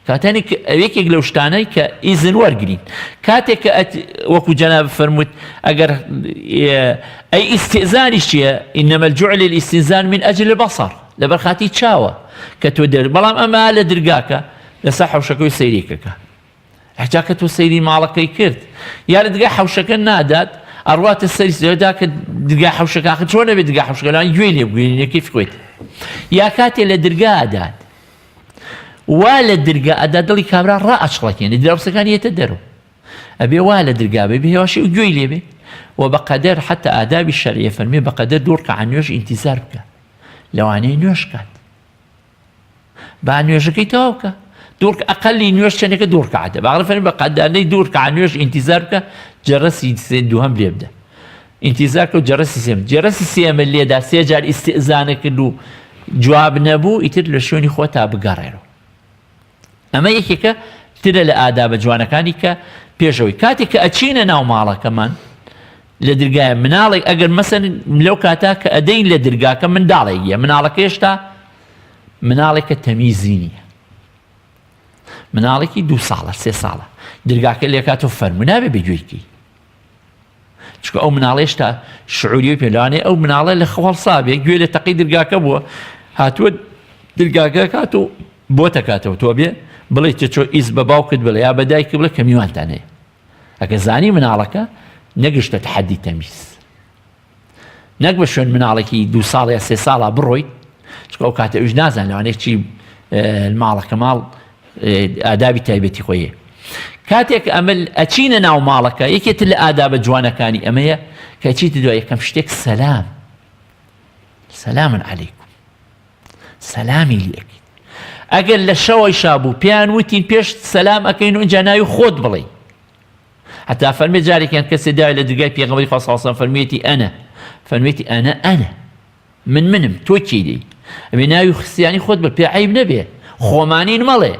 کاتێک یەکێک لەو شتانەی کە ئیزن وەرگین کاتێک کە وەکو جەناب فەرمووت ئەگەر ئەی ئیستئزانیش چییە إنما الجعل الاستئذان من أجل البصر لەبەر خاتی چاوە کە تۆ دەر بەڵام ئەمە لە درگاکە لەسەر حەوشەکەی سەیرێکەکە ئەجا کە تۆ سەیری ماڵەکەی کرد یا لە دگای حەوشەکە نادات ئەڕواتە سەری سەردا کە دگای حەوشەکە آخر چۆن نەبێت دگای حەوشەکە لەوان گوێی لێ بگوێنێ کەیف خۆیت یا کاتێ لە درگا ئەدات وا لە درگا ئەدا دڵی کابرا ڕائەچڵەکێنێ دراوسەکانی یەتە دەرەوە ئەبێ وا لە درگا بێ بهێواشی و گوێی لێ بێ و بەقەدەر حتا ئادابی شەرعیە فەرمێ بەقەدەر دوو ڕکعە نوێژ ئینتیزار بکە لەوانەیە نوێژ کات با نوێژەکەی تەواو بکە دوو ئەقلی نوێژ چەندێکە دوو ڕکعەتە باغڵ فەرمی بە قەدانەی دوو ڕکعە نوێژ ئینتیزار بکە جەرەسی سێ دووهەم لێ بدە ئینتیزار کە و جەرەسی سێم جەرەسی سێمە لێدا سێ جار ئیستئزانە کرد و جواب نەبوو ئیتر لە شوێنی خۆتا بگەڕێرەوە ئەمە یەکێکە ترە لە ئادابە جوانەکانی کە پێشەوەی کاتێک کە ئەچینە ناو ماڵەکەمان لە درگایە مناڵێک ئەگەر مەسەن لەو کاتا کە ئەدەین لە درگاکە منداڵێک یە مناڵەکە هێشتا مناڵێکە تەمیزی نییە مناڵێکی دوو ساڵە سێ ساڵە درگاکە لێکات و فەرمو نابێ بەگوێیکەی چونکە ئەو مناڵە هێشتا شعوریەی پێ لەوانەیە ئەو مناڵە لە خەو هەڵسابێ گوێ لە تەقی درگاکە بووە هاتووە درگاکە کات و بۆ تەکاتەوە تۆ بێ بڵێ تێ چۆ ئیز بە باوکت بڵێ یا بە دایکت بڵێ کە میوانتان هەیە ئەگە زانی مناڵەکە نەگەشتە تەحەدی تەمیز نەک بە شوێن مناڵێکی دوو ساڵ یا سێ ساڵا بڕۆیت چونکە ئەو کاتە ئەویش نازان لەوانەیە چی ماڵەکە ماڵ ئادابی تایبەتی خۆی کاتێک ئەمە ئەچینە ناو ماڵەکە یەکێت لە ئادابە جوانەکانی ئەمەیە کە چیت دوای یەکەم شتێک سەلام سەلامن عەلەیکم سەلامی لەکەیت ئەگەر لە شەوەی شابوو پێیان وتین پێش سەلام ئەەکەین و ئینجا ناوی خۆت بڵێ هەتا فەرمی جارێکیان کەسێ داوای لە درگای پێغەمبەری خوا صلی الله علیه و فەرمیەتی ئەنە فەرمیەتی ئەنە ئەنە من منم تۆ کێی دەی ئەبێ ناوی خستیانی خۆت بە پێ عیب نەبێ خۆمانین مەڵێ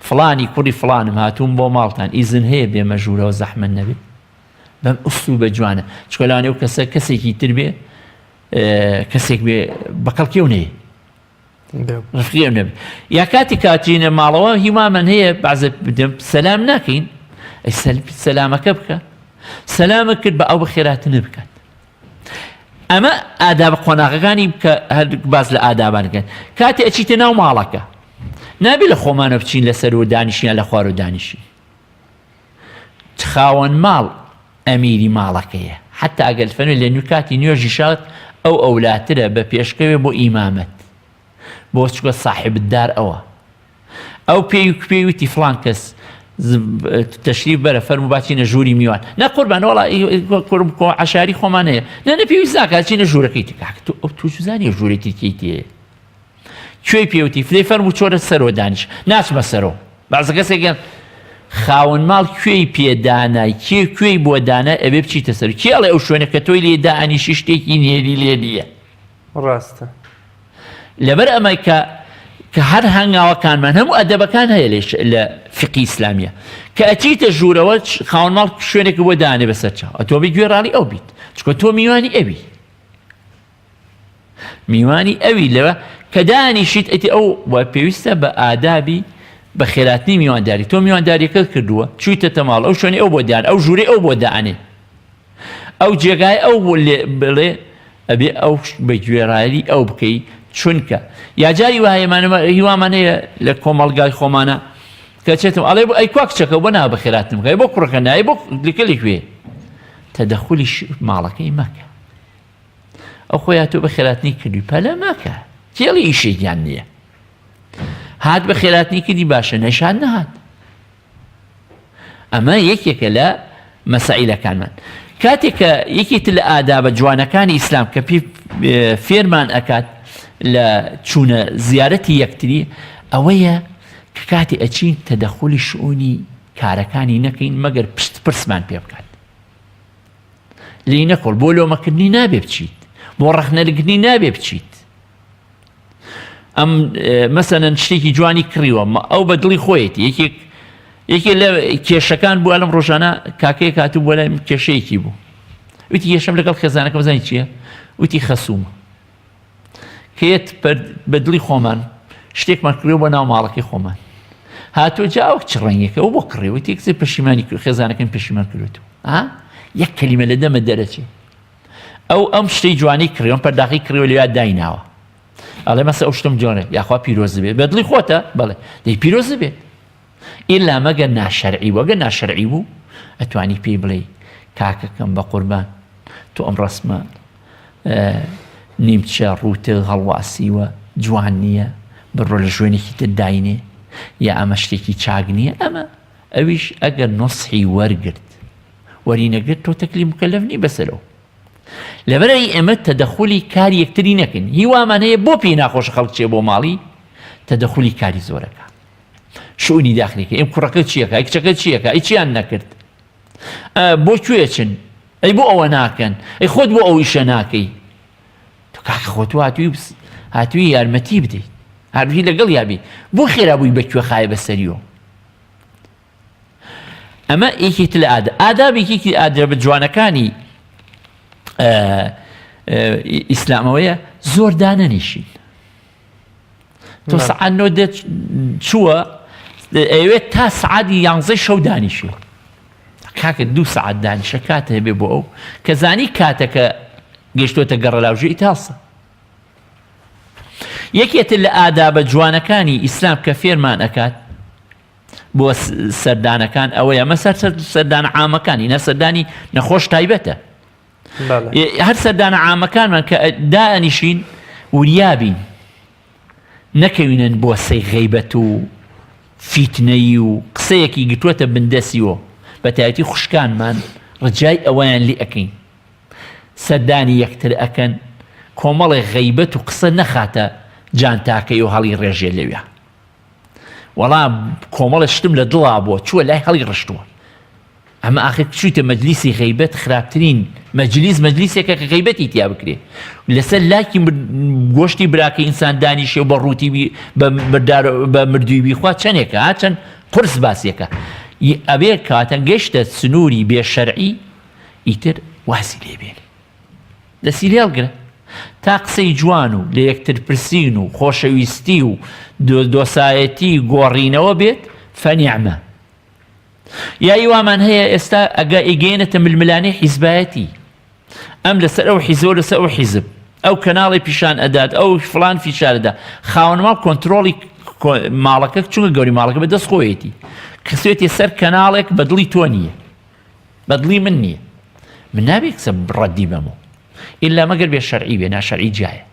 فڵانی کوڕی فڵانم هاتووم بۆ ماڵتان ئیزن هەیە بێمە ژوورەوە زەحمەت نەبێ. بەم ئوسلوبە جوانە چکە لەوانەیە ئەو کەسە کەسێکی تر بێ کەسێک بێ بە کەڵکی و نەیە ڕفقی ئەم نەبێ یا کاتی کاتینە ماڵەوە هیوامن هەیە بازە بدەم سەلام ناکەین ئەی سەلامەکە بکە سەلامە کرد بە ئەو بەخێراتنە بکات ئەمە ئاداب قۆناغەکانی کە هەر باس لە ئادابان کەن کاتێ ئەچیتە ناو ماڵەکە نابێ لە خۆمانە بچین لەسەر و دانیشیان لە خوار و دانیشین خاوەن ماڵ ئەمیری ماڵەکەیە حتا ئەگەر فەرمی لە نوکاتی نوێژی شات ئەو ئەولاترە بە پێشکەوێ بۆ ئیمامەت بۆ چکە صاحب دار ئەوە ئەو پێی پێی وتی فڵان کەس تەشریف بەرە فەرموو با چینە ژووری میوان نە قوربان وەڵا کوڕم کۆ عەشاری خۆمان هەیە نە نە پێویست ناکات چینە ژوورەکەی تر کاک تۆ ئەو تۆ چزانی ژوورەی ترکیی تێ کوێی پێوتی فلەی فەرموو چۆرە سەرۆ دانیش ناچمە سەرۆ بەعزە کەسێکیان خاوەن ماڵ کوێی پێدانای کێ کوێی بۆ دانای ئەبێ بچیتە سەر کێ ئەڵێ ئەو شوێنە کە تۆی لێ دانیشی شتێکی نهێنی لێ نییە ڕاستە. لەبەر ئەمە کە کە هەر هەنگاوەکانمان هەموو ئەدەبەکان هەیە لە لە فقی ئیسلامیە کە ئەچیتە ژوورەوە خاوەن ماڵ شوێنێک بۆ دانێ بەسەر چاو ئەتۆ بی گوێڕاڵی ئەو بیت چونکە تۆ میوانی ئەوی میوانی ئەوی لەوە کە دانیشیت ئەتی ئەو وە پێویستە بە ئادابی بە خێراتنی میوانداری تۆ میوانداریەکە کردووە چوویتەتە ماڵ ئەو شوێنی ئەو بۆ دان ئەو ژوورەی ئەو بۆ دانێ ئەو جێگای ئەو بۆ لێ بڵێ ئەبێ ئەو بە گوێڕایەلی ئەو بکەی چونکە یا جاری وایە هیوامان هەیە لە کۆمەڵگای خۆمانە کە چێتم ئەڵێ بۆ ئەی کوا کچەکە بۆ نا بەخێراتنم بکە بۆ کوڕەکە نایە بۆ لەکە لەکوێ تەدەخولی ماڵەکەی مەکە ئەو خۆی تۆ بەخێراتنی کردوی پەلە مەکە کێڵی ئیشێکیان نییە هات بەخێراتنی کردی باشە نەشان نەهات ئەمە یەکێکە لە مەسائیلەکانمان. کاتێک کە یەکێک تر لە ئادابە جوانەکانی ئیسلام کە پێ فێرمان ئەکات لە چوونە زیارەتی یەکتری ئەوەیە کە کاتی ئەچین تەدەخولی شئونی کارەکانی نەکەین مەگەر پشت پرسمان پێ بکات. لێی نەکۆڵ بۆ لۆمەکردنی نابێ بچیت بۆ ڕەخنەلگرنی نابێ بچیت ئەم مەسەلەن شتێکی جوانی کڕیوە ئەو بە دڵی خۆیەتی یەکێک یەکێ لە کێشەکان بووە لەم ڕۆژانە کاکەیەک هاتوو بۆ لای کێشەیەکی بوو وتی کێشەم لەگەڵ خێزانەکەم زانی چییە وتی خەسوومە کێت بە دڵی خۆمان شتێکمان کڕیوە بۆ ناو ماڵەکەی خۆمان هاتوو جا ئەو چ ڕەنگێکە ئەو بۆ کڕی وتی کچێ پەشیمانی کرد خێزانەکەم پەشیمان کردوێتەوە یەک کەلیمە لە دەمە دەرەچێ ئەو ئەم شتەی جوانی کڕیوە ئەم پەرداخەی کڕیوە لەویا دایناوە ئەڵێ مەسە ئەو شتم جوانە یاخوا پیرۆز بێت بە دڵی خۆتە بەڵێ دەی پیرۆز بێت ئیلا مەگەر ناشەرعی بوو ئەگەر ناشەرعی بوو ئەتوانی پێی بڵێ کاکەکەم بە قوربان تۆ ئەم ڕسمە نیمچە ڕووتە هەڵواسیوە جوان نییە بڕۆ لە شوێنێکی تر داینێ یا ئەمە شتێکی چاک نییە ئەمە ئەویش ئەگەر نوسحی وەرگرت وەری نەگرت تۆ تەکلیف مکەلەف نی بەسەرەوە لەبەرئەوەی ئێمە تەدەخولی کاری یەکتری نەکەین هیوامان هەیە بۆ پێی ناخۆشە خەڵک چێ بۆ ماڵی تەدەخولی کاری زۆرەکە شئونی داخلیکە ئێم کوڕەکە چیەکە ئەی کچەکە چیەکە ئەی چیان نەکرد بۆ کوێ چن ئەی بۆ ئەوە ناکەن ئەی خۆت بۆ ئەو ئیشە ناکەی تۆ کاکە خۆت هاتووی هاتووی یارمەتی بدەیت هاتووی لەگەڵ یابی بۆ خێرا بووی بە کوێخایە بەسەریەوە ئەمە یەکێک لە ئادە ئاداب یەکێکی ئادرە جوانەکانی ئیسلامەوەیە زۆر دانەنیشین تۆ سەعات نۆ دێت چووە ئەوێت تا سعادی یانزەی شەو دانیشێ کاکە دوو سعات دانیشە کاتە هەبێ بۆ ئەو کە زانی کاتەکە گەشتۆتە گەڕەلاوژێ ئیتاڵسە یەکێتر لە ئادابە جوانەکانی ئیسلام کە فێرمان ئەکات بۆ سەردانەکان ئەوەیە ئەمە سەر سەردانە عامەکانی نە سەردانی نەخۆش تایبەتە هەر سەردانە عامەکانمان کە دانیشین وریابین نەکەوینن بۆ سەی غیبەت و فیتنەیی و قسەیەکی گرتووەتە بندەسیەوە بە تایبەتی خوشکانمان ڕجای ئەوەیان لێ ئەەکەین سەردانی یەکتر ئەکەن کۆمەڵێ غەیبەت و قسە نەخاتە جانتاکەی و هەڵی ڕێژێ لەویا وەڵا کۆمەڵە شتم لە دڵا بووە چووە لای هەڵی ڕشتووە ئەمە ئاخر چوویتە مەجلیسی غەیبەت خراپترین مەجلیس مەجلیسێکە کە غەیبەتی تیا بکرێ لەسەر لاکی گۆشتی براکە ئینسان دانیشێ و بە ڕووتی بە مردار بە مردووی بیخوا چەندێکە ها چەند قورس باسیەکە ئەبێ کاتە گەشتە سنووری بێ شەرعی. ئیتر وازی لێ بێنێ. دەستی لێ هەڵگرە تا قسەی جوان و لە یەکتر پرسین و خۆشەویستی و دۆسایەتی گۆڕینەوە بێت فەنیعمە. یای وامان هەیە ئێستا ئەگە ئیگەیەنێتە ململانێی حیزبایەتی ئەم لەسەر ئەو حیزب لەسەر ئەو حیزب ئەو کەناڵی پیشان ئەدات ئەو فلان فیشارەدا خاوەن ماڵ کۆنتترۆڵی ماڵەکە چونکە گەوری ماڵەکە بە دەست خۆیەتی خسوێتی سەر کەناڵێک بە دڵی تۆ نییە بە دڵی من نییە من نابێ قسە ڕەدی بەمەوە ئللا مەگەر بێ شەرعی بێ ناشەرعی جایە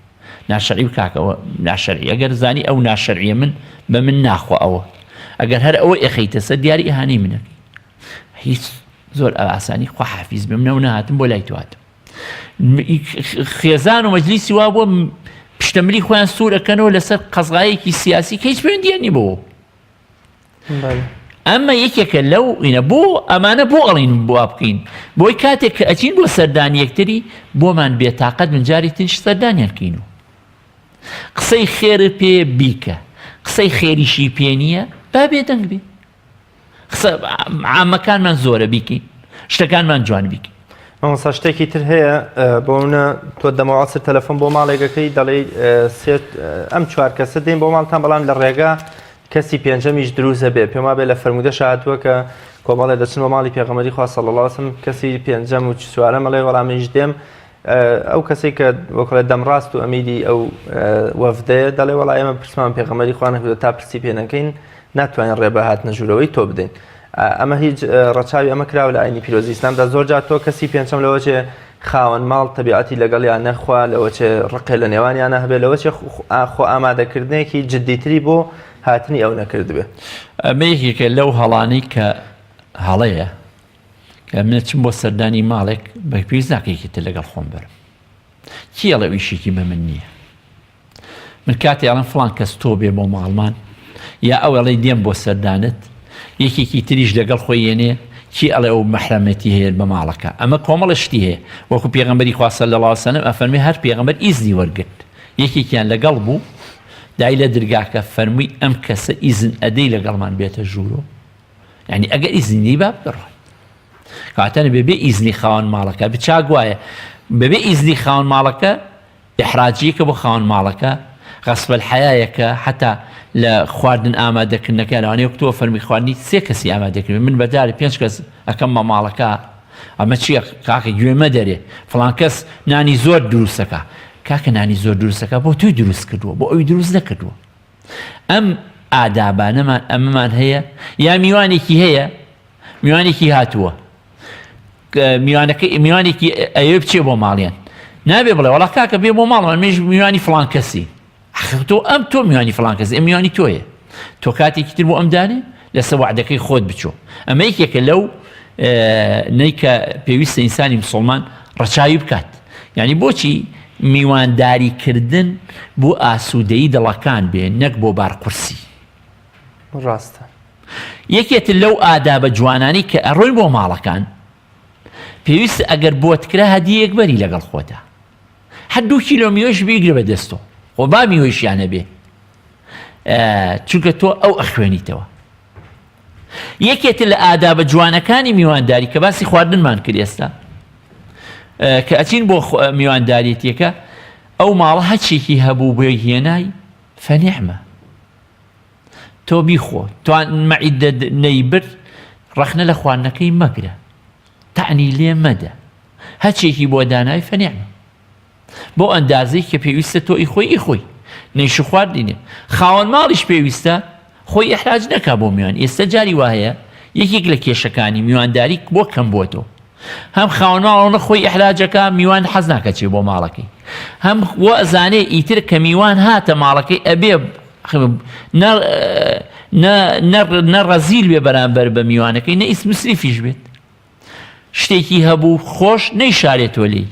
ناشەرعی و کاکەوە ناشەرعی ئەگەر زانی ئەو ناشەرعیە من بە من ناخوا ئەوە ئەگەر هەر ئەوە ئێخەیتە سەر دیاری ئیهانەی منەکەی هیچ زۆر ئاسانی خوا حافیز بم نەو نهاتم بۆ لای تو هاتم خێزان و مەجلیسی وا بووە پشتەملی خۆیان سوور ئەکەنەوە لەسەر قەزایەکی سیاسی کە هیچ پەیوەندیان نیە بەوە ئەمە یەکێکە لەو ئینە بۆ ئەمانە بۆ ئەڵین بۆ بکەین بۆی کاتێک کە ئەچین بۆ سەردان یەکتری بۆمان بێتاقەت من جاری تریش سەردانیان کەین و قسەی خێرت پێ بیکە قسەی خێریشی پێ نییە با بێدەنگ بێ قسە عامەکانمان زۆرە بیکەین شتەکانمان جوان بیکەین مامۆستا شتێکی تر هەیە بۆ منە تۆ دەمەوە عەسر تەلەفۆن بۆ ماڵێکەکەی دەڵێی ئەم چوار کەسە دێن بۆ ماڵتان بەڵام لە ڕێگا کەسی پێنجەمیش دروست ئەبێ، پێم وابێ لە فەرموودەشا هاتووە کە کۆمەڵێ دەچن بۆ ماڵی پێغەمبەری خوا صلی اللە علیە وسلم کەسی پێنجەم و چوارەم ئەڵێ وەڵا منیش دێم ئەو کەسێک کە وەکڵێ دەمڕاست و ئەمیری ئەو وەفدەیە دەڵێ وەڵا ئێمە پرسمان پێغەمبەری خوا نەکردووە تا پرسی پێ نەکەین ناتوانین ڕێ بە هاتنە ژوورەوەی تۆ بدەین ئەمە هیچ ڕەچاوی ئەمە کراوە لە ئاینی پیرۆزی ئیسلامدا زۆر جار تۆ کەسی پێنجەم لەوە چێ خاوەن ماڵ تەبیعەتی لەگەڵیان نەخوا لەوەچێ ڕقێ لە نێوانیانە هەبێ لەوەچێ خۆ ئامادەکردنێکی جدیتری بۆ هاتنی ئەو نەکردبێ. ئەمە یەکێکە لەو هەڵانەی کە هەڵەیە کە من چم بۆ سەردانی ماڵێک بە پێویست ناکە یەکێ تر لەگەڵ خۆم بەرم کی ئەڵێ ئەو ئیشێکی بە من نییە من کاتێ ئەڵێم فڵان کەس تۆ بێ بۆ ماڵمان یا ئەو ئەڵێ دێم بۆ سەردانت یەکێکی تریش لەگەڵ خۆی یەنێ کی ئەڵێ ئەو مەحرەمەتی هەیە بە ماڵەکە ئەمە کۆمەڵە شتی هەیە وەکو پێغەمبەری خوا صلی الله علیه وسلم ئەفەرمی هەر پێغەمبەر ئیزنی وەرگرت یەکێکیان لەگەڵ بوو دای لە درگاکە فەرمووی ئەم کەسە ئیزن ئەدەی لەگەڵمان بێتە ژوورۆ یعنی ئەگەر ئیزنی نەی با بڕۆ کاتە بێ بێ ئیزنی خاوەن ماڵەکە بچاک وایە بەبێ ئیزنی خاوەن ماڵەکە ئیحراجیەکە بۆ خاوەن ماڵەکە، غصب الحیایەکە، حەتا لە خواردن ئامادەکردنەکە لەوانەیە وەک تۆ فەرمی خواردنی سێ کەسی ئامادەکردبێ من بە جارێ پێنج کەس ئەکەم بە ماڵەکە ئەمە چییە کاکە گوێ مەدەرێ فڵان کەس نانی زۆر دروستەکە کاکە نانی زۆر دروستەکە بۆ توی دروست کردووە بۆ ئەوی دروست نەکردووە ئەم ئادابانەمان ئەمەمان هەیە یا میوانێکی هەیە میوانێکی هاتووە میوانەکە میوانێکی ئەوێ بچێ بۆ ماڵیان نابێ بڵێ وەڵا کاکە بێ بۆ ماڵمان منیش میوانی فڵان کەسی تۆ ئەم تۆ میوانی فڵان کەسی ئەم میوانی تۆیە تۆ کاتێکی تر بۆ ئەم دانێ لەسەر وعدەکەی خۆت بچۆ ئەمە یەکێکە لەو نەی کە پێویستە ئینسانی مسلمان ڕەچاوی بکات یعنی بۆچی میوانداری کردن بۆ ئاسوودەی دڵەکان بێ نەک بۆ بار قورسی ڕاستە. یەکێتر لەو ئادابە جوانانەی کە ئەڕۆین بۆ ماڵەکان پێویستە ئەگەر بۆت کرا هەدیەیەک بەری لەگەڵ خۆتا هەر دوو کیلۆ میوەش بیگرە بە دەستۆ خۆ با میوەیشیان هەبێ چونکە تۆ ئەو ئەخوێنیتەوە یەکێتر لە ئادابە جوانەکانی میوانداری کە باسی خواردنمان کرد ئێستا کە ئەچین بۆ میوانداریەتیەکە ئەو ماڵە هەچێکی هەبوو بۆی هێنای فەنیعمە تۆ بیخۆ توان مەعیدەت نەیبرد ڕەخنە لە خواردنەکەی مەگرە تەعنی لێ مەدە هەچێکی بۆ دانای فەنیعمە بۆ ئەندازەی کە پێویستە تۆ ئیخۆی ئیخۆی نەیش خواردنی خاوەن ماڵیش پێویستە خۆی ئیحراج نەکا بۆ میوان ئێستا جاری وا هەیە یەکێک لە کێشەکانی میوانداری بۆ کەم بووەتەوە هەم خاوەن ماڵ ئەوەنە خۆی ئیحراجەکا میوان حەز ناکە چێ بۆ ماڵەکەی هەم وا ئەزانێ ئیتر کە میوان هاتە ماڵەکەی ئەبێ نە ڕەزیل بێ بەرامبەر بە میوانەکەی نە ئیسمسریفیش بێت شتێکی هەبوو خۆش نەیشارێتەوە لێی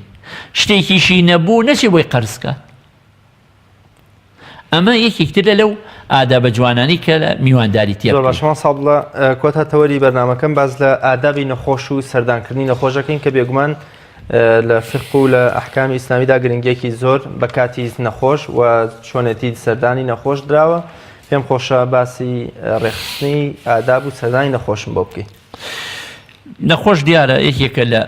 شتێکیشی نەبوو نەچێ بۆی قەرزکات ئەمە یەکێک ترە لەو ئادابە جوانانەی کە لە میوانداری تێ زۆر باشە مامۆستا عەبدوڵا کۆتا تەوەری بەرنامەکەم باس لە ئادابی نەخۆش و سەردانکردنی نەخۆش دەکەین کە بێگومان لە فیقه و لە ئەحکامی ئیسلامیدا گرنگیەکی زۆر بە کاتی نەخۆش و چۆنێتی سەردانی نەخۆش دراوە پێم خۆشە باسی ڕێکخستنی ئاداب و سەردانی نەخۆشم بۆ بکەی. نەخۆش دیارە یەکێکە لە.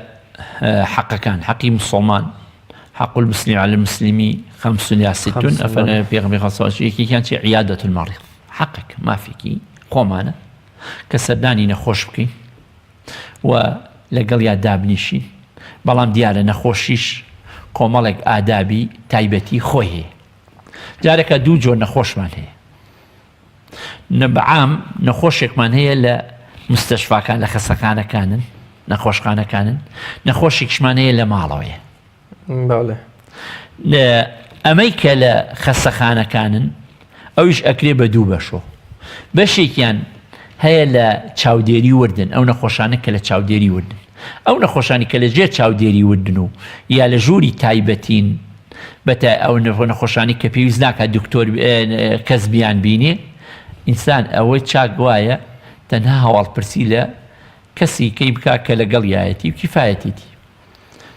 حەقەکان حەقی مسلمان حق المسلم على المسلم خمس یا ست ئەفەرموێ پێغەمبەری خوا صلی الله یەکێکیان چی عیادة المريض حەقێک مافێکی خۆمانە کە سەردانی نەخۆش بکەین و لەگەڵیا دابنیشین بەڵام دیارە نەخۆشیش کۆمەڵێک ئادابی تایبەتی خۆی هەیە جارێکە دوو جۆر نەخۆشمان هەیە بەعام نەخۆشێکمان هەیە لە مستەشفاکان لە خەسەخانەکانن نەخۆشخانەکانن نەخۆشێکشمان هەیە لە ماڵەوەیە ئەمەی کە لە خەسەخانەکانن ئەویش ئەکرێ بە دوو بەشۆ بەشێکیان هەیە لە چاودێری وردن ئەو نەخۆشانە کە لە چاودێری وردن ئەو نەخۆشانی کە لە ژێر چاودێری وردن و یا لە ژووری تایبەتین بەتا ئەو نەخۆشانی کە پێویست ناکات دکتۆر کەس بیان بینێ ئینسان ئەوەی چاک وایە تەنها هەواڵپرسی لە کەسی کەی بکا کە لەگەڵ یایەتی و کیفایەتیتی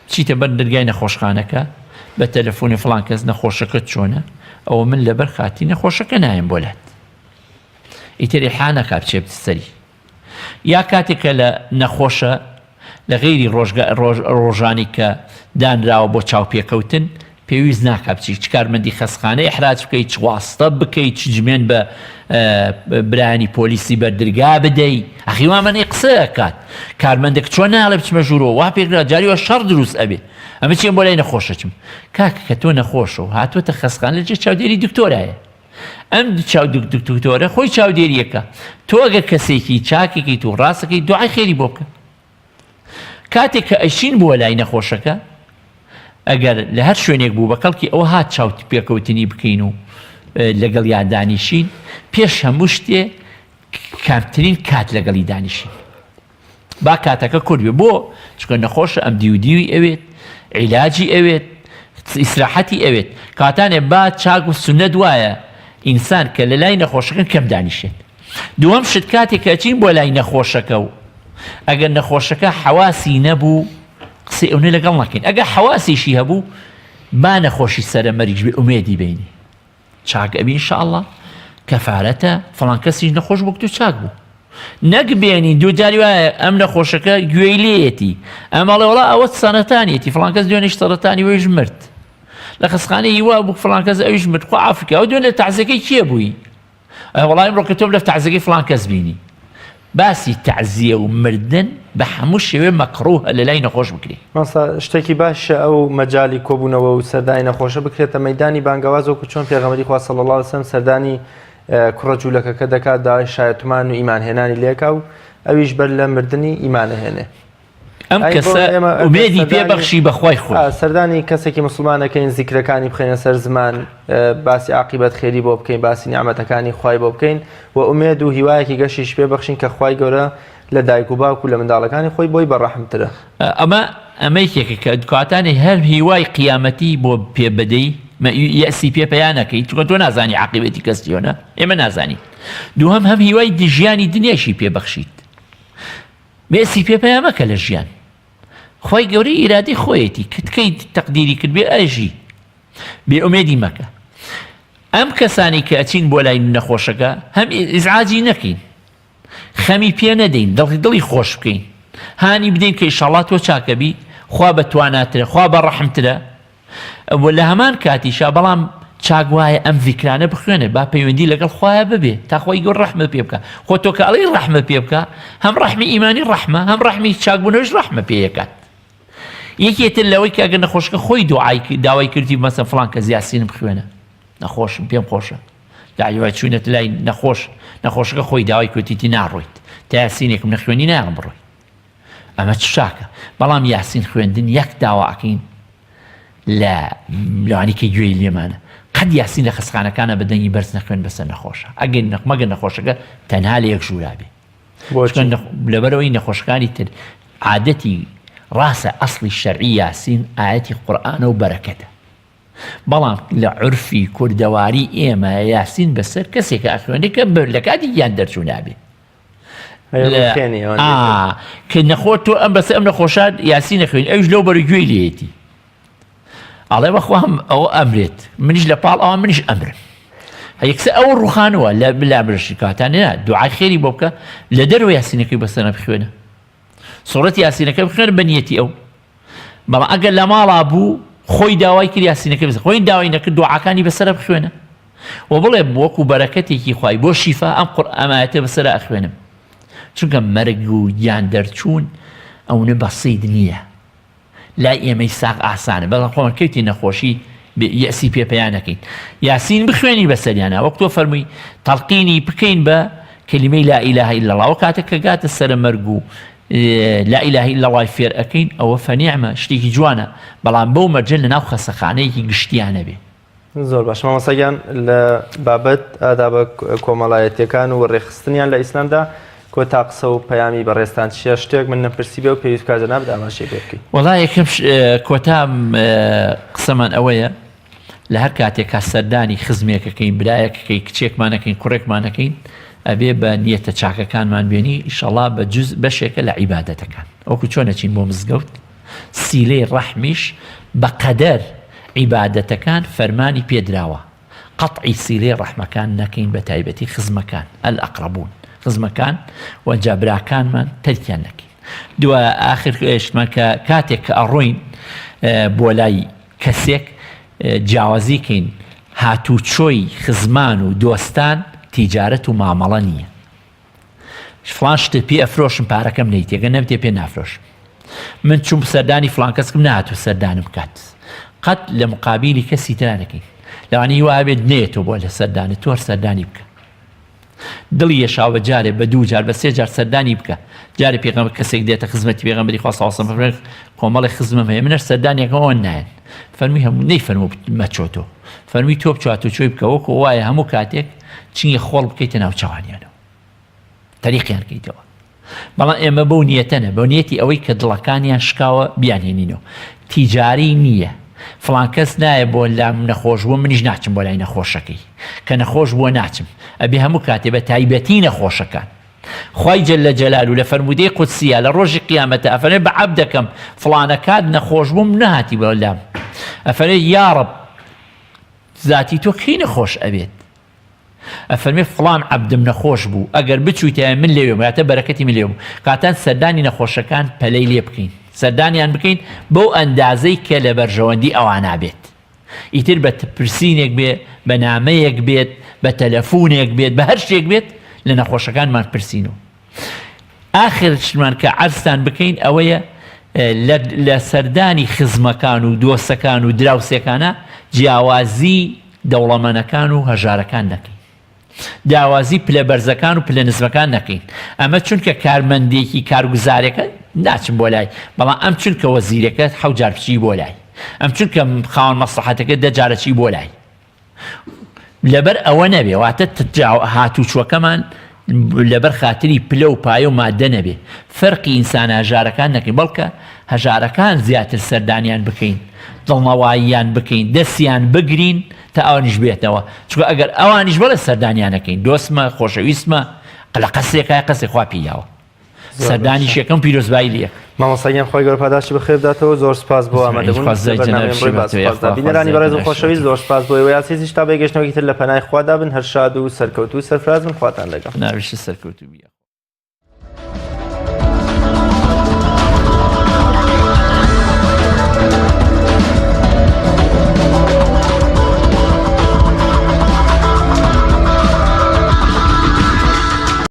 بچیتە بەر دەرگای نەخۆشخانەکە بە تەلەفۆنی فڵان کەس نەخۆشەکە چۆنە ئەوە من لەبەر خاتی نەخۆشەکە نایم بۆ لات ئیتر ئیحا نەکا بچێ سەری یا کاتێک کە لە نەخۆشە لە غەیری ڕۆژگا ڕۆژ ڕۆژانی کە دانراوە بۆ چاوپێکەوتن پێویست ناکا بچی چ کارمەندی خەستخانە ئیحراج بکەی چ واستە بکەی چ جمێن بە برایانی پۆلیسی بەردرگا بدەی ئەخی وا مەنەی قسە ئەکات کارمەندێک چۆن ناڵێ بچمە ژوورەوە وا پێکرا جاری وا شەڕ دروست ئەبێ ئەمە چیم بۆ لای نەخۆشەچم کاکە کە تۆ نەخۆشە و هاتووەتە خەستخانە لە جێ چاودێری دکتۆرایە ئەم چاو دکتۆرە خۆی چاودێریەکە تۆ ئەگەر کەسێکی چاکێکی تو ڕاستەکەی دوعای خێری بۆ بکە کاتێک کە ئەشین بووە لای نەخۆشەکە ئەگەر لە هەر شوێنێک بوو بە کەڵکی ئەوە هات چاوت پێکەوتنی بکەین و لەگەڵ یان دانیشین پێش هەموو شتێ کامترین کات لەگەڵی دانیشین با کاتەکە کورت بێ بۆ چونکە نەخۆشە ئەم دیو دیوی ئەوێت عیلاجی ئەوێت ئیسراحەتی ئەوێت کاتانێ با چاک و سونەت وایە ئینسان کە لە لای نەخۆشەکە کەم دانیشێت دووەم شت کاتێک کە ئەچین بۆ لای نەخۆشەکە و ئەگەر نەخۆشەکە حەواسی نەبوو قسەی ئەونە لەگەڵ نەکەین ئەگەر حەواسیشی هەبوو با نەخۆشی سەرە مەریج بێ ئومێدی بینی چاک ئەبی ان شاء اللە کەفارەتە فڵان کەسیش نەخۆش بوو تۆ چاک بوو نەک بێنی دوو جاری وایە ئەم نەخۆشەکە گوێی لێیەتی ئەم ئەڵێ وڵا ئەوە سەرەتانیەتی فڵان کەس دوێنیش سەرەتانی وەیش مرد لە خەسخانەی هیوا بوو فڵان کەس ئەویش مرد خوا ئافریکا ئەو دوێنێ تەعزیەکەی کێ بووی ئەی وەڵا ئیمڕۆ کە تۆم لە تەعزیەکەی فڵان کەس بینی باسی تەعزیە و مردن بە هەموو شێوێ مەکڕوهە لە لای نەخۆش بکرێ. مامۆستا شتێکی باشە ئەو مەجالی کۆبوونەوە و سەردانی نەخۆشە بکرێتە مەیدانی بانگەواز وەکو چۆن پێغەمبەری خوا صلی اللە علیه وسلم سەردانی کوڕە جوولەکەکە دەکات داوای شایەتمان و ئیمان هێنانی لێکا و ئەویش بەر لە مردنی ئیمان ئەهێنێ. ئەم کەسە ئومێدی پێ بەخشی بە خوای خۆی. سەردانی کەسێکی موسڵمان ئەکەین زیکرەکانی بخەینە سەر زمان باسی عاقیبەت خێری بۆ بکەین باسی نیعمەتەکانی خوای بۆ بکەین و ئومێد و هیوایەکی گەشیش پێ بەخشین کە خوای گەورە لە دایک و باوک و لە منداڵەکانی خۆی بۆی بەڕەحمترە. ئەمە ئەمە یەکێکە کە کاتانی هەر هیوای قیامەتی بۆ پێ بدەی یەئسی پێ پەیا نەکەی چونکە تۆ نازانی عاقیبەتی کەس چۆنە ئێمە نازانین دووهەم هەم هیوای ژیانی دنیاشی پێ بەخشیت مێسی پێ پەیا مەکە لە ژیان خوای گەورە ئیرادەی خۆیەتی کتکەی تەقدیری کردبێ ئەژی بێ ئومێدی مەکە ئەم کەسانی کە ئەچین بۆ لای نەخۆشەکە هەم ئیزعاجی نەکەین خەمی پێ نەدەین دڵی دڵی خۆش بکەین هانی بدەین کە ئیشەڵا تۆ چاکەبی خوا بە تواناترە خوا بە ڕەحمترە و لە هەمان کاتیشا بەڵام چاک وایە ئەم زیکرانە بخوێنێ با پەیوەندی لەگەڵ خوایە ببێ تا خوای گەورە ڕەحمت پێ بکا خۆ تۆ کە ئەڵێی ڕەحمت پێ بکا هەم ڕەحمی ئیمانی ڕەحمە هەم ڕەحمی چاکبوونەوەش ڕەحمە پێ ئەکات یەکێ تر لەوەی کە ئەگەر نەخۆشەکە خۆی دوعای داوای کردی مەسە فڵان کەس یاسینم بخوێنە نەخۆشم پێم خۆشە داوای چوونەت لای نەخۆش نەخۆشەکە خۆی داوای کوتیتی ناڕۆیت تا یاسینێکم نەخوێنی نایەڵم بڕۆی ئەمە چ چاکە بەڵام یاسین خوێندن یەک داوا ئەکەین لە لەوانی کە گوێی لێمانە قەت یاسین لە خەسخانەکانە بە دەنگی بەرز نەخوێن بەسەر نەخۆشە ئەگەر نەخمەگە نەخۆشەکە تەنها لە یەک ژوورا بێ لەبەرەوەی نەخۆشەکانی تر عادەتی ڕاستە ئەسڵی شەرعی یاسین ئاەتی قورئانە و بەرەکەتە بەڵام لە عورفی کوردەواری ئێمە یاسین بەسەر کەسێکە ئەخوێنێ کە لە کاتی گیان دەرچوو نابێ کە نەخۆ تۆ ئەم بەسە ئەم نەخۆشات یاسی نەخوێن ئەوش لەو بەرە گوێی لێتی ئەڵێ بەخوام ئەوە ئەمرێت منیش لە پاڵ ئەوە منیش ئەمرم یەکسە ئەو ڕوخانەوە لە بلا برشی کاتانە دوعای خێری بۆ بکە لە دەرەوە یاسینەکەی بەسەرە بخوێنە سوڕەتی یاسینەکە بخوێنە بە نیەتی ئەو. بەڵام ئەگەر لە ماڵا بوو خۆی داوای کرد یاسینەکە بزە خۆی داوای نەکرد دوعاکانی بەسەرە بخوێنە و بڵێ وەکو بەرەکەتێکی خوای بۆ شیفا ئەم قڕ ئەمایەتە بەسەرە ئەخوێنم چونکە مەرگ و گیان دەرچوون ئەونە بەسیت نییە لای ئێمەی ساغ ئاسانە بەڵام خۆمان کەوتی نەخۆشی یەسی پێ پیا نەکەین یاسین بخوێنی بەسەریانە وەک تۆ فەرمووی تەڵقینی بکەین بە کەلیمەی لا إله إلا الله و کاتێک کە گاتە سەرە مەرگ و لا إله إلا الله فێر ئەکەین ئەوە فەنیعمە شتێکی جوانە بەڵام بەو مەرجە لەناو خەسەخانەیەکی گشتیانە بێ. زۆر باش مامۆستا گیان لە بابەت ئادابە کۆمەڵایەتیەکان و ڕێکخستنیان لە ئیسلامدا کۆتا قسە و پەیامی بەڕێزتان چیە شتێک من نەپرسی بێ و پێویست بکات جەنابت ئاماژەی پێ بکەی. وەڵا یەکەم کۆتا قسەمان ئەوەیە لە هەر کاتێکا سەردانی خزمێکەکەین برایەکەکەی کچێکمانەکەین کوڕێکمانەکەین ئەبێ بە نیەتە چاکەکانمان بێنی ئیشەڵا بە جوز بەشێکە لە عیبادەتەکان وەکو چۆن ئەچین بۆ مزگەوت سیلەی ڕەحمیش بە قەدەر عیبادەتەکان فەرمانی پێدراوە قەتعی سیلەی ڕەحمەکان نەکەین بە تایبەتی خزمەکان الاقربون خزمەکان و ئەنجا براکانمان تەرکیان نەکەین دوا ئاخر شتمان کە کاتێک کە ئەڕۆین بۆ لای کەسێک جیاوازی کەین هاتوچۆی خزمان و دۆستان تیجارەت و مامەڵە نییە فڵان شتت پێ ئەفرۆشم پارەکەم نەیتێ گەر نەمتێ پێ نافرۆشم من چوم سەردانی فڵان کەسکم نهاتوو سەردانم بکات قەت لە مقابلی کەسی ترا نەکەین لەوانەیە وا هەبێت نێتەوە بۆ لە سەردانت تۆ هەر سەردانی بکە دڵی یەشاوە جارێ بە دوو جار بە سێ جار سەردانی بکە جارێ پێغەمبەر کەسێک دێتە خزمەتی پێغەمبەری خوا صلی الله علیه و سلم کۆمەڵی خزمم هەیە منەش سەردانیەکەم ئەوان نایەن فەرمی هەموو نەی فەرموو مەچۆ تۆ فەرمی تۆ بچات و چۆی بکە وەکو وایە هەموو کاتێک چنگی خۆڵ بکەیتە ناو چاوانیانەوە تەریقیان کەیتەوە بەڵام ئێمە بەو نیەتەنە بە نیەتی ئەوەی کە دڵەکانیان شکاوە بیانهێنینەوە تیجاری نییە فڵان کەس نایە بۆ لام نەخۆش بوو منیش ناچم بۆ لای نەخۆشەکەی کە نەخۆش بووە ناچم ئەبێ هەموو کاتێ بە تایبەتی نەخۆشەکان خوای جل جلالە لە فەرموودەی قودسیە لە ڕۆژی قیامەتە ئەفەرمێ بە عەبدەکەم فڵانە کات نەخۆش بووم نەهاتی بۆ لام ئەفەرمێ یاڕەب زاتی تۆ کەی نەخۆش ئەبێت ئەفەرمێ فڵان عەبدم نەخۆش بوو ئەگەر بچوویتایە من لەوێم واتە بەرەکەتی من لێ بوو کاتان سەردانی نەخۆشەکان پەلەی لێ بکەین سەردانیان بکەین بەو ئەندازەی کە لە بەرژەوەندی ئەوانا بێت ئیتر بە پرسینێک بێ بە نامەیەک بێت بە تەلەفونێک بێت بە هەر شتێک بێت لە نەخۆشەکانمان پرسین و ئاخر شتمان کە عەرزتان بکەین ئەوەیە لە سەردانی خزمەکان و دۆستەکان و دراوسێکانە جیاوازی دەوڵەمەنەکان و هەژارەکان نەکەین داوازی پلە بەرزەکان و پلە نزمەکان نەکەین ئەمە چونکە کارمەندێکی کارگوزارێکە ناچم بۆ لای بەڵام ئەم چونکە وەزیرەکە حەو جار بچی بۆ لای ئەم چونکە خاوەن مەسڵەحەتەکە دە جارە چی بۆ لای لەبەر ئەوە نەبێ واتە هاتوچوەکەمان لەبەر خاتری پلە و پایە و مادە نەبێ فەرقی ئینسانە هەژارەکان نەکەین بەڵکە هەژارەکان زیاتر سەردانیان بکەین دڵنەواییان بکەین دەستیان بگرین تا ئەوانیش بێتەوە چونکە ئەگەر ئەوانیش بڵێ سەردانیان نەکەین دۆستمە خۆشەویستمە لە قەسرێکای قەسرێ خوا پێی یاوە سەردانیش یەکەم پیرۆزبایی لێ مامۆستا گیان خوای گەورە پاداشتی بەخێر بداتەوە زۆر سپاس بۆ ئامادەبوون بینەرانی بەڕێز و خۆشەویست زۆر سپاس بۆ ئێوەی ئازیزیش تا بەگەشتنەوەی تر لە پەنای خوادا بن هەر شاد و سەرکەوتوو سەرفراز بن خواتان لەگەڵ ناویشت سەرکەوتوو بی.